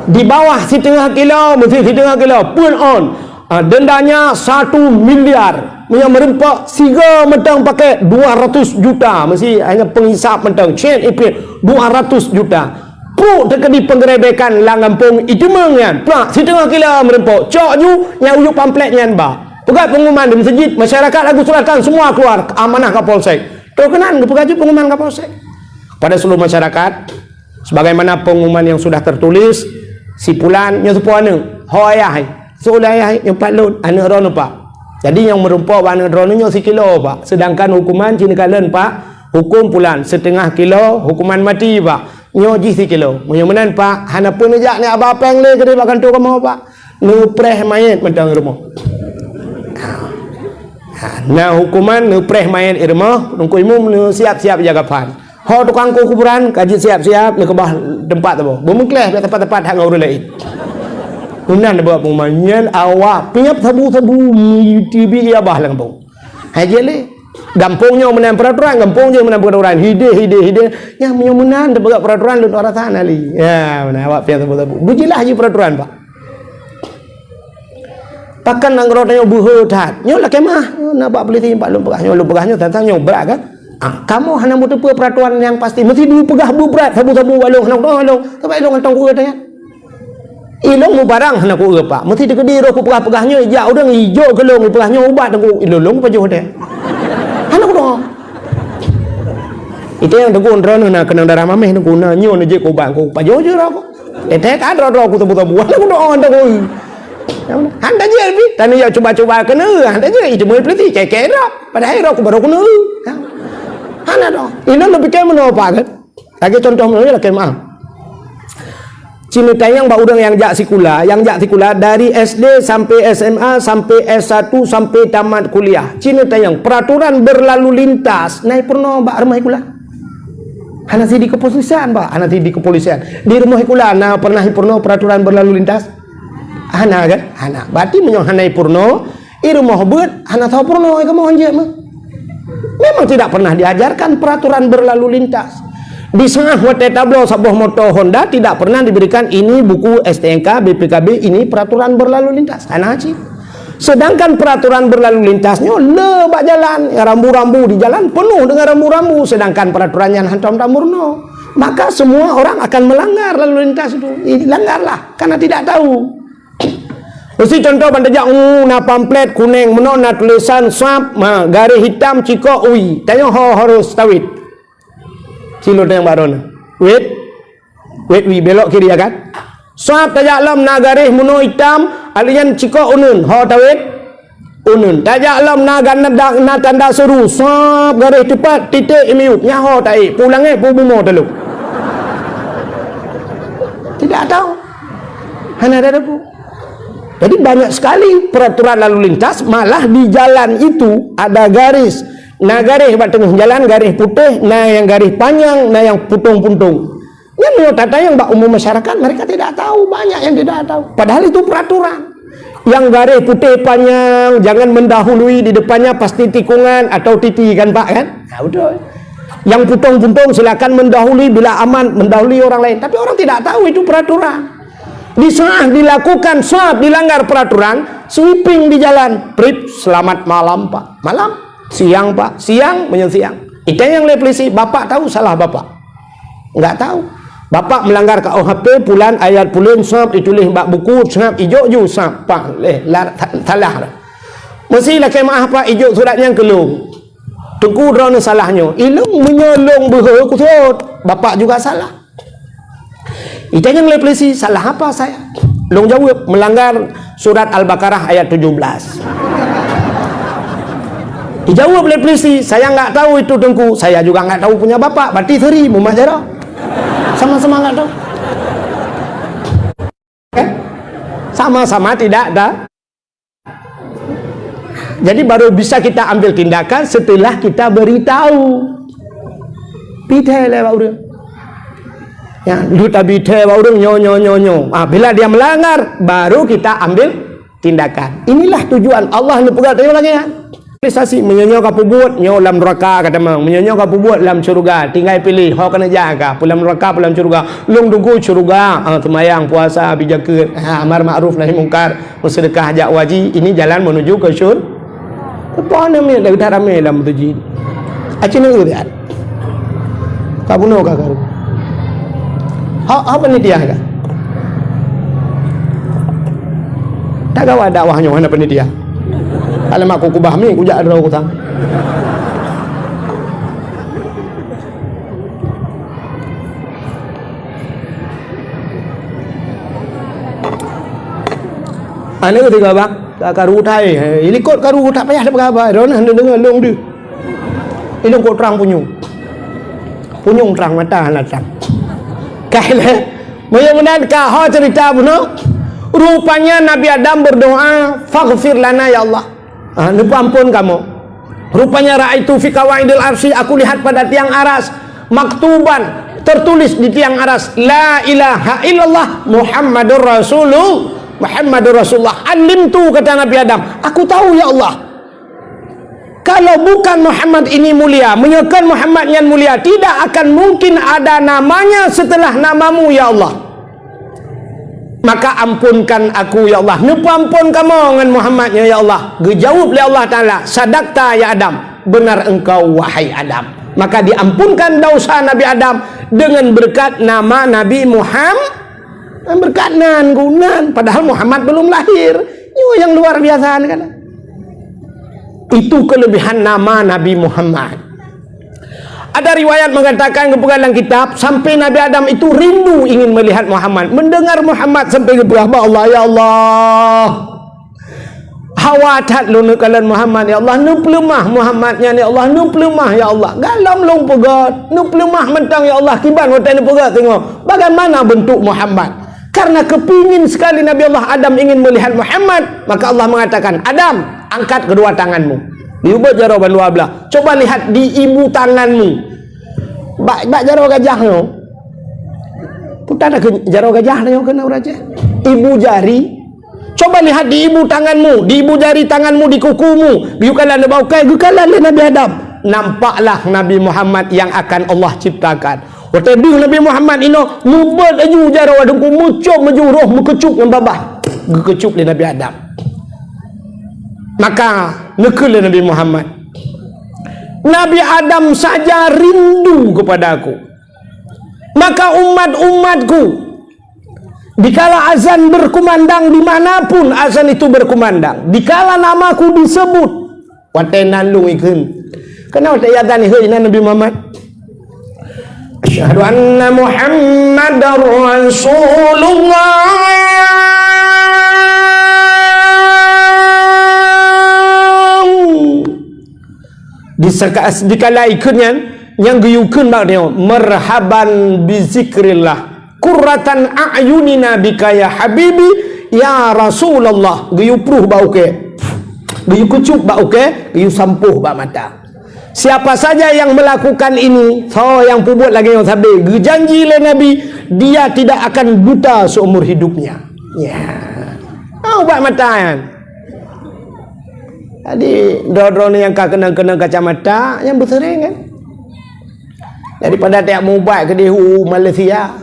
Di bawah setengah kilo, mesti setengah kilo. Pun on. Ah, dendanya satu miliar. Meunyoe meureumpok sigoe mantong paket dua ratus juta. Mesti hanya penghisap mantong. Cen ipit dua ratus juta. Pruet teukeudi penggerebekan lam gampông iteumeung nyan. Plak, siteungoh kilo meureumpok. Cok ju, nyang ujuk pamflet nyan ba. Peugah pengumuman di meuseujid, masyarakat Lagu Selatan semua keluar, amanah Kapolsek. Trok keunan geupeugah ju pengumuman Kapolsek. Kepada seluruh masyarakat, sebagaimana pengumuman yang sudah tertulis, si pulan nyoe seupôt aneuk, ho ayah, eh. Seuleh ayah, eh, nyoe pat lôn, aneuk droeneuh pat. Jadi nyang meureumpok bak aneuk droeneuh nyoe sikilo, Pak. Sedangkan hukuman ci neukalon, Pak, hukum pulan, setengah kilo, hukuman mati, Pak. Nyoe jih sikilo. Meunyoe meunan, Pak, hana peue neujak nibak péng lé keudeh bak kantô kamoe, Pak. Neupreh manyét mantong i rumoh. Ha, na hukuman neupreh manyét i rumoh, Teungku Imum neusiap-siap ija kafan. Ho tukang ku kuburan ka jisiap-siap neukeubah teumpat saboh. Beumeukleh bak teumpat-teumpat that ngon ureueng laén. Meunan neubuet pengumuman nyan awak piep sabu-sabu meuibi ija bah lam gampông. Hai jeuet lé. Gampông nyoe meunan peraturan, gampông jih meunan peraturan. Hideh, hideh, hideh. Nyan meunyoe meunan teupeugah peraturan lôn rasa hana lé. Ya, meunan awak piep sabu-sabu. Beujeulaih jih peraturan, Pak. Pakon nanggroe tanyoe beuhe that. Nyoe lakèe meuah. Nyoe na bak polisi, Pak, lôn peugah nyoe, lôn peugah nyoe, tantang nyoe brat kan? Ha, kamoe hana meuteupeue peuratoran nyang pasti. Meusti dipeugah beubrat sabu-sabu bak lôn, hana kudoe lôn. Sabab ilôn hantom kueu tanya. Ilôn mubarang hana kueu, Pak. Meusti teukeudi roh kupeugah-peugah nyoe, ijak ureueng ijok keu lôn, ipeugah nyoe ubat, Teungku. Ilôn lôn kupajoh teh. Hana kudoe. Itu nyang Teungku, droeneuh na keunong darah mamèh, Teungku, na nyoe neujeuet keu ubat, Teungku. Pajoh jeuet roh ku. Teuntèe ka droe-droe ku teubeu-teubeu, hana kudoe, Teungku. Han tajeuet pih, tanyoe jak cuba-cuba keuneuk, han tajeuet, iteumé peulisi, cekek droe. Padahai roh ku barô keuneuk. Hana doe. Ilôn neupike meunoe, Pak, kan? Lagèe contoh meunoe, lakèe meu'ah. Ci neutanyong bak ureueng nyang jak sikula, nyang jak sikula dari S D sampai S M A, sampai S satu, sampai tamat kuliah. Ci neutanyong, peraturan berlalu lintas na peurunoe bak rumoh sikula? Hana sideh di kepolisian, Pak, hana sideh di kepolisian. Di rumoh sikula na pernah peurunoe peraturan berlalu lintas? Hana, kan? Hana. Berarti meunyoe hana peurunoe, i rumoh beuet hana soe peurunoe, kamoe hanjeuet meuh. Memang tidak pernah diajarkan peraturan berlalu lintas. Di Seu'ah watèe tabloe saboh moto Honda tidak pernah diberikan ini buku S T N K, B P K B, ini peraturan berlalu lintas. Hana cit. Sedangkan peraturan berlalu lintas nyoe le bak jalan, rambu-rambu di jalan penuh dengan rambu-rambu, sedangkan peraturan nyan hantom tameurunoe. Maka semua orang akan melanggar lalu lintas itu. Langgarlah karena tidak tahu. Meusti contoh ban tajak, uh, na pamflet kunèng, meunoe na tulisan sab, ma, garéh hitam, cikok, ui. Tanyoe ho harôh tawét. Ci lôn tanyong bak droeneuh. Wét. Wét, ui, belok kiri, ya kan? Sab tajak lom na garéh meunoe hitam, alèh nyan cikok uneun. Ho tawét? Uneun. Tajak lom na gan-, na, na tanda seuru, sab garéh teupat, titék, i miyueb. Nyan ho taék, peue u langèt, peue u bumoe teuh lom. Tidak tahu. Hana ada debu. Jadi banyak sekali peraturan lalu lintas, malah di jalan itu ada garis. Na garéh bak teungoh jalan, garéh putéh, na nyang garéh panyang, na nyang puntông-puntông. Nyan meunyoe tatanyong bak umum masyarakat, mereka tidak tahu, banyak yang tidak tahu. Padahal itu peraturan. Nyang garéh putéh panyang, jangan mendahului, di depannya pasti tikungan atau titi kan, Pak, kan? Nah, betul. Yang puntông-puntông silakan mendahului bila aman, mendahului orang lain. Tapi orang tidak tahu itu peraturan. Di Seu'ah dilakukan, sab dilanggar peraturan, sweeping di jalan. Prip, selamat malam, Pak. Malam, siang, Pak. Siang, meunyoe siang. Itanyong lé polisi, "Bapak tahu salah Bapak?" Enggak tahu. Bapak melanggar K U H P, pulan ayat pulan, sab dituléh bak buku, sab ijok ju, sab, Pak, leh, la-, salah dah. Meusti lakèe meu'ah, Pak, ijok surat nyan keu lôn. Teungku, droeneuh salah nyoe. Ilôn meunyoe lôn beuhe kusot, Bapak juga salah. Itanyong lé polisi, "Salah apa saya?" Lôn jaweueb, "Melanggar surat Al-Baqarah ayat tujuh belas." Dijaweueb lé polisi, "Saya nggak tahu itu, Teungku." "Saya juga nggak tahu punya Bapak." Berarti seri mumat jaroe. Sama-sama nggak tahu. Kan? Sama-sama tidak ada. Jadi baru bisa kita ambil tindakan setelah kita beritahu. Bithèe lé bak ureueng. Ya, lu tabithèe bak ureueng nyoe, nyoe, nyoe, nyoe. Ah, bila dia melanggar, baru kita ambil tindakan. Inilah tujuan Allah neupeugah tanyoe lagèe nyan. Realisasi, meunyoe nyoe kapeubuet, nyoe lam nuraka ka tamong. Meunyoe nyoe kapeubuet, lam syeuruga. Tinggai piléh, ho keuneuk jak kah, peue lam nuraka, peue lam syeuruga. Lôn tunggu syeuruga, ah, seumayang, puasa, beuzakat, ah, amar makruf nahi mungkar. Meuseudeukah jak u haji, ini jalan menuju ke syur-, Teupah aneuk miet dah geutak ramé lam meuseujid. Aci neu that. Ka bunoe ka karu. Ha, ha panitia ka. Tak gawa dakwah nyoe hana panitia. Alamak, ku kubah mi kujak droe kutang. Aneuk tiga bah, ka karu utai. Eh, ilikot karu tak payah dah peugah haba. Droeneuh hana deungoe lôn deuh. Ilôn kok trang punyueng. Punyueng trang mata hana trang. Kai lé. Meunyoe meunan ka ho cerita bunoe. Rupanya Nabi Adam berdoa, "Faghfir lana ya Allah." Ah, neupeuampon kamoe. Rupanya, "Ra'aitu fi qawaidil arsy," aku lihat pada tiang aras, "maktuban," tertulis di tiang aras, "La ilaha illallah Muhammadur Rasulullah, Muhammadur Rasulullah." "Alimtu," kata Nabi Adam, "aku tahu, ya Allah. Kalau bukan Muhammad ini mulia, meunyoe kon Muhammad nyan mulia, tidak akan mungkin ada namanya setelah namamu, ya Allah." Maka ampunkan aku, ya Allah. Neupeuampon kamoe ngon Muhammad nyoe, ya Allah. Geujaweueb lé Allah Taala, "Sadaqta, ya Adam. Benar engkau, wahai Adam." Maka diampunkan dosa Nabi Adam dengan berkat nama Nabi Muhammad. Berkat nan, guna nan, padahal Muhammad belum lahir. Nyoe nyang luar biasa kan. Itu kelebihan nama Nabi Muhammad. Ada riwayat mengatakan, geupeugah lam kitab, sampai Nabi Adam itu rindu ingin melihat Muhammad. Mendengar Muhammad sampai geupeugah bak Allah, "Ya Allah, hawa that lôn neukalon Muhammad, ya Allah, neupeuleumah Muhammad nyan, ya Allah, neupeuleumah, ya Allah. Galom lôn peugöt, neupeuleumah mantong, ya Allah, kiban watèe neupeugöt singoh. Bagaimana bentuk Muhammad?" Karena kepingin sekali Nabi Allah Adam ingin melihat Muhammad, maka Allah mengatakan, "Adam, angkat kedua tanganmu." Diubah jaroe bandua blah. "Coba lihat di ibu tanganmu." Bak, bak jaroe gajah nyoe. Putar dah ke jaroe gajah nyoe keunan ureueng Aceh. Ibu jari. "Coba lihat di ibu tanganmu, di ibu jari tanganmu, di kukumu." Geuyue kalon lé bak ukèe, geukalon lé Nabi Adam. Nampaklah Nabi Muhammad yang akan Allah ciptakan. Watèe deuh Nabi Muhammad inoe, mubeuet laju jaroe lam teungku, meucom laju roh, meukeucup ngon babah. Geukeucup lé Nabi Adam. Maka neukheun lé Nabi Muhammad, "Nabi Adam saja rindu kepada Aku. Maka umat-umatku, dikala azan berkumandang, di mana pun azan itu berkumandang, dikala nama-Ku disebut," watèe nan lôn ikheun. Keunan watèe azan ikheun inan Nabi Muhammad. "Asyhadu anna Muhammadar Rasulullah." Di saka-, dikala ikheun nyan, nyang geuyue kheun bak nyoe, "Marhaban bi zikrillah. Qurratan a'yunina bika ya habibi, ya Rasulullah." Geuyue pruh bak ukèe. Geuyue keucup bak ukèe, geuyue sampôh bak mata. Siapa saja yang melakukan ini, soe nyang peubuet lagèe nyoe sabe, geujanji lé Nabi, dia tidak akan buta seumur hidupnya. Ya. Ah, ubat mata nyan. Jadi, droe-droe nyang ka keunong-keunong kacamata, nyang beuseuréng kan. Daripada tajak meuubat keudéh u Malaysia.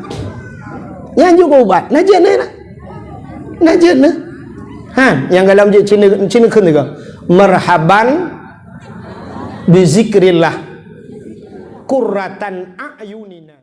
Nyan jeuet keu ubat. Na jeuet na. Na jeuet na. Ha, nyang galom jeuet cina, cina kheun teuka. Marhaban bi zikrillah. Qurratan a'yunina.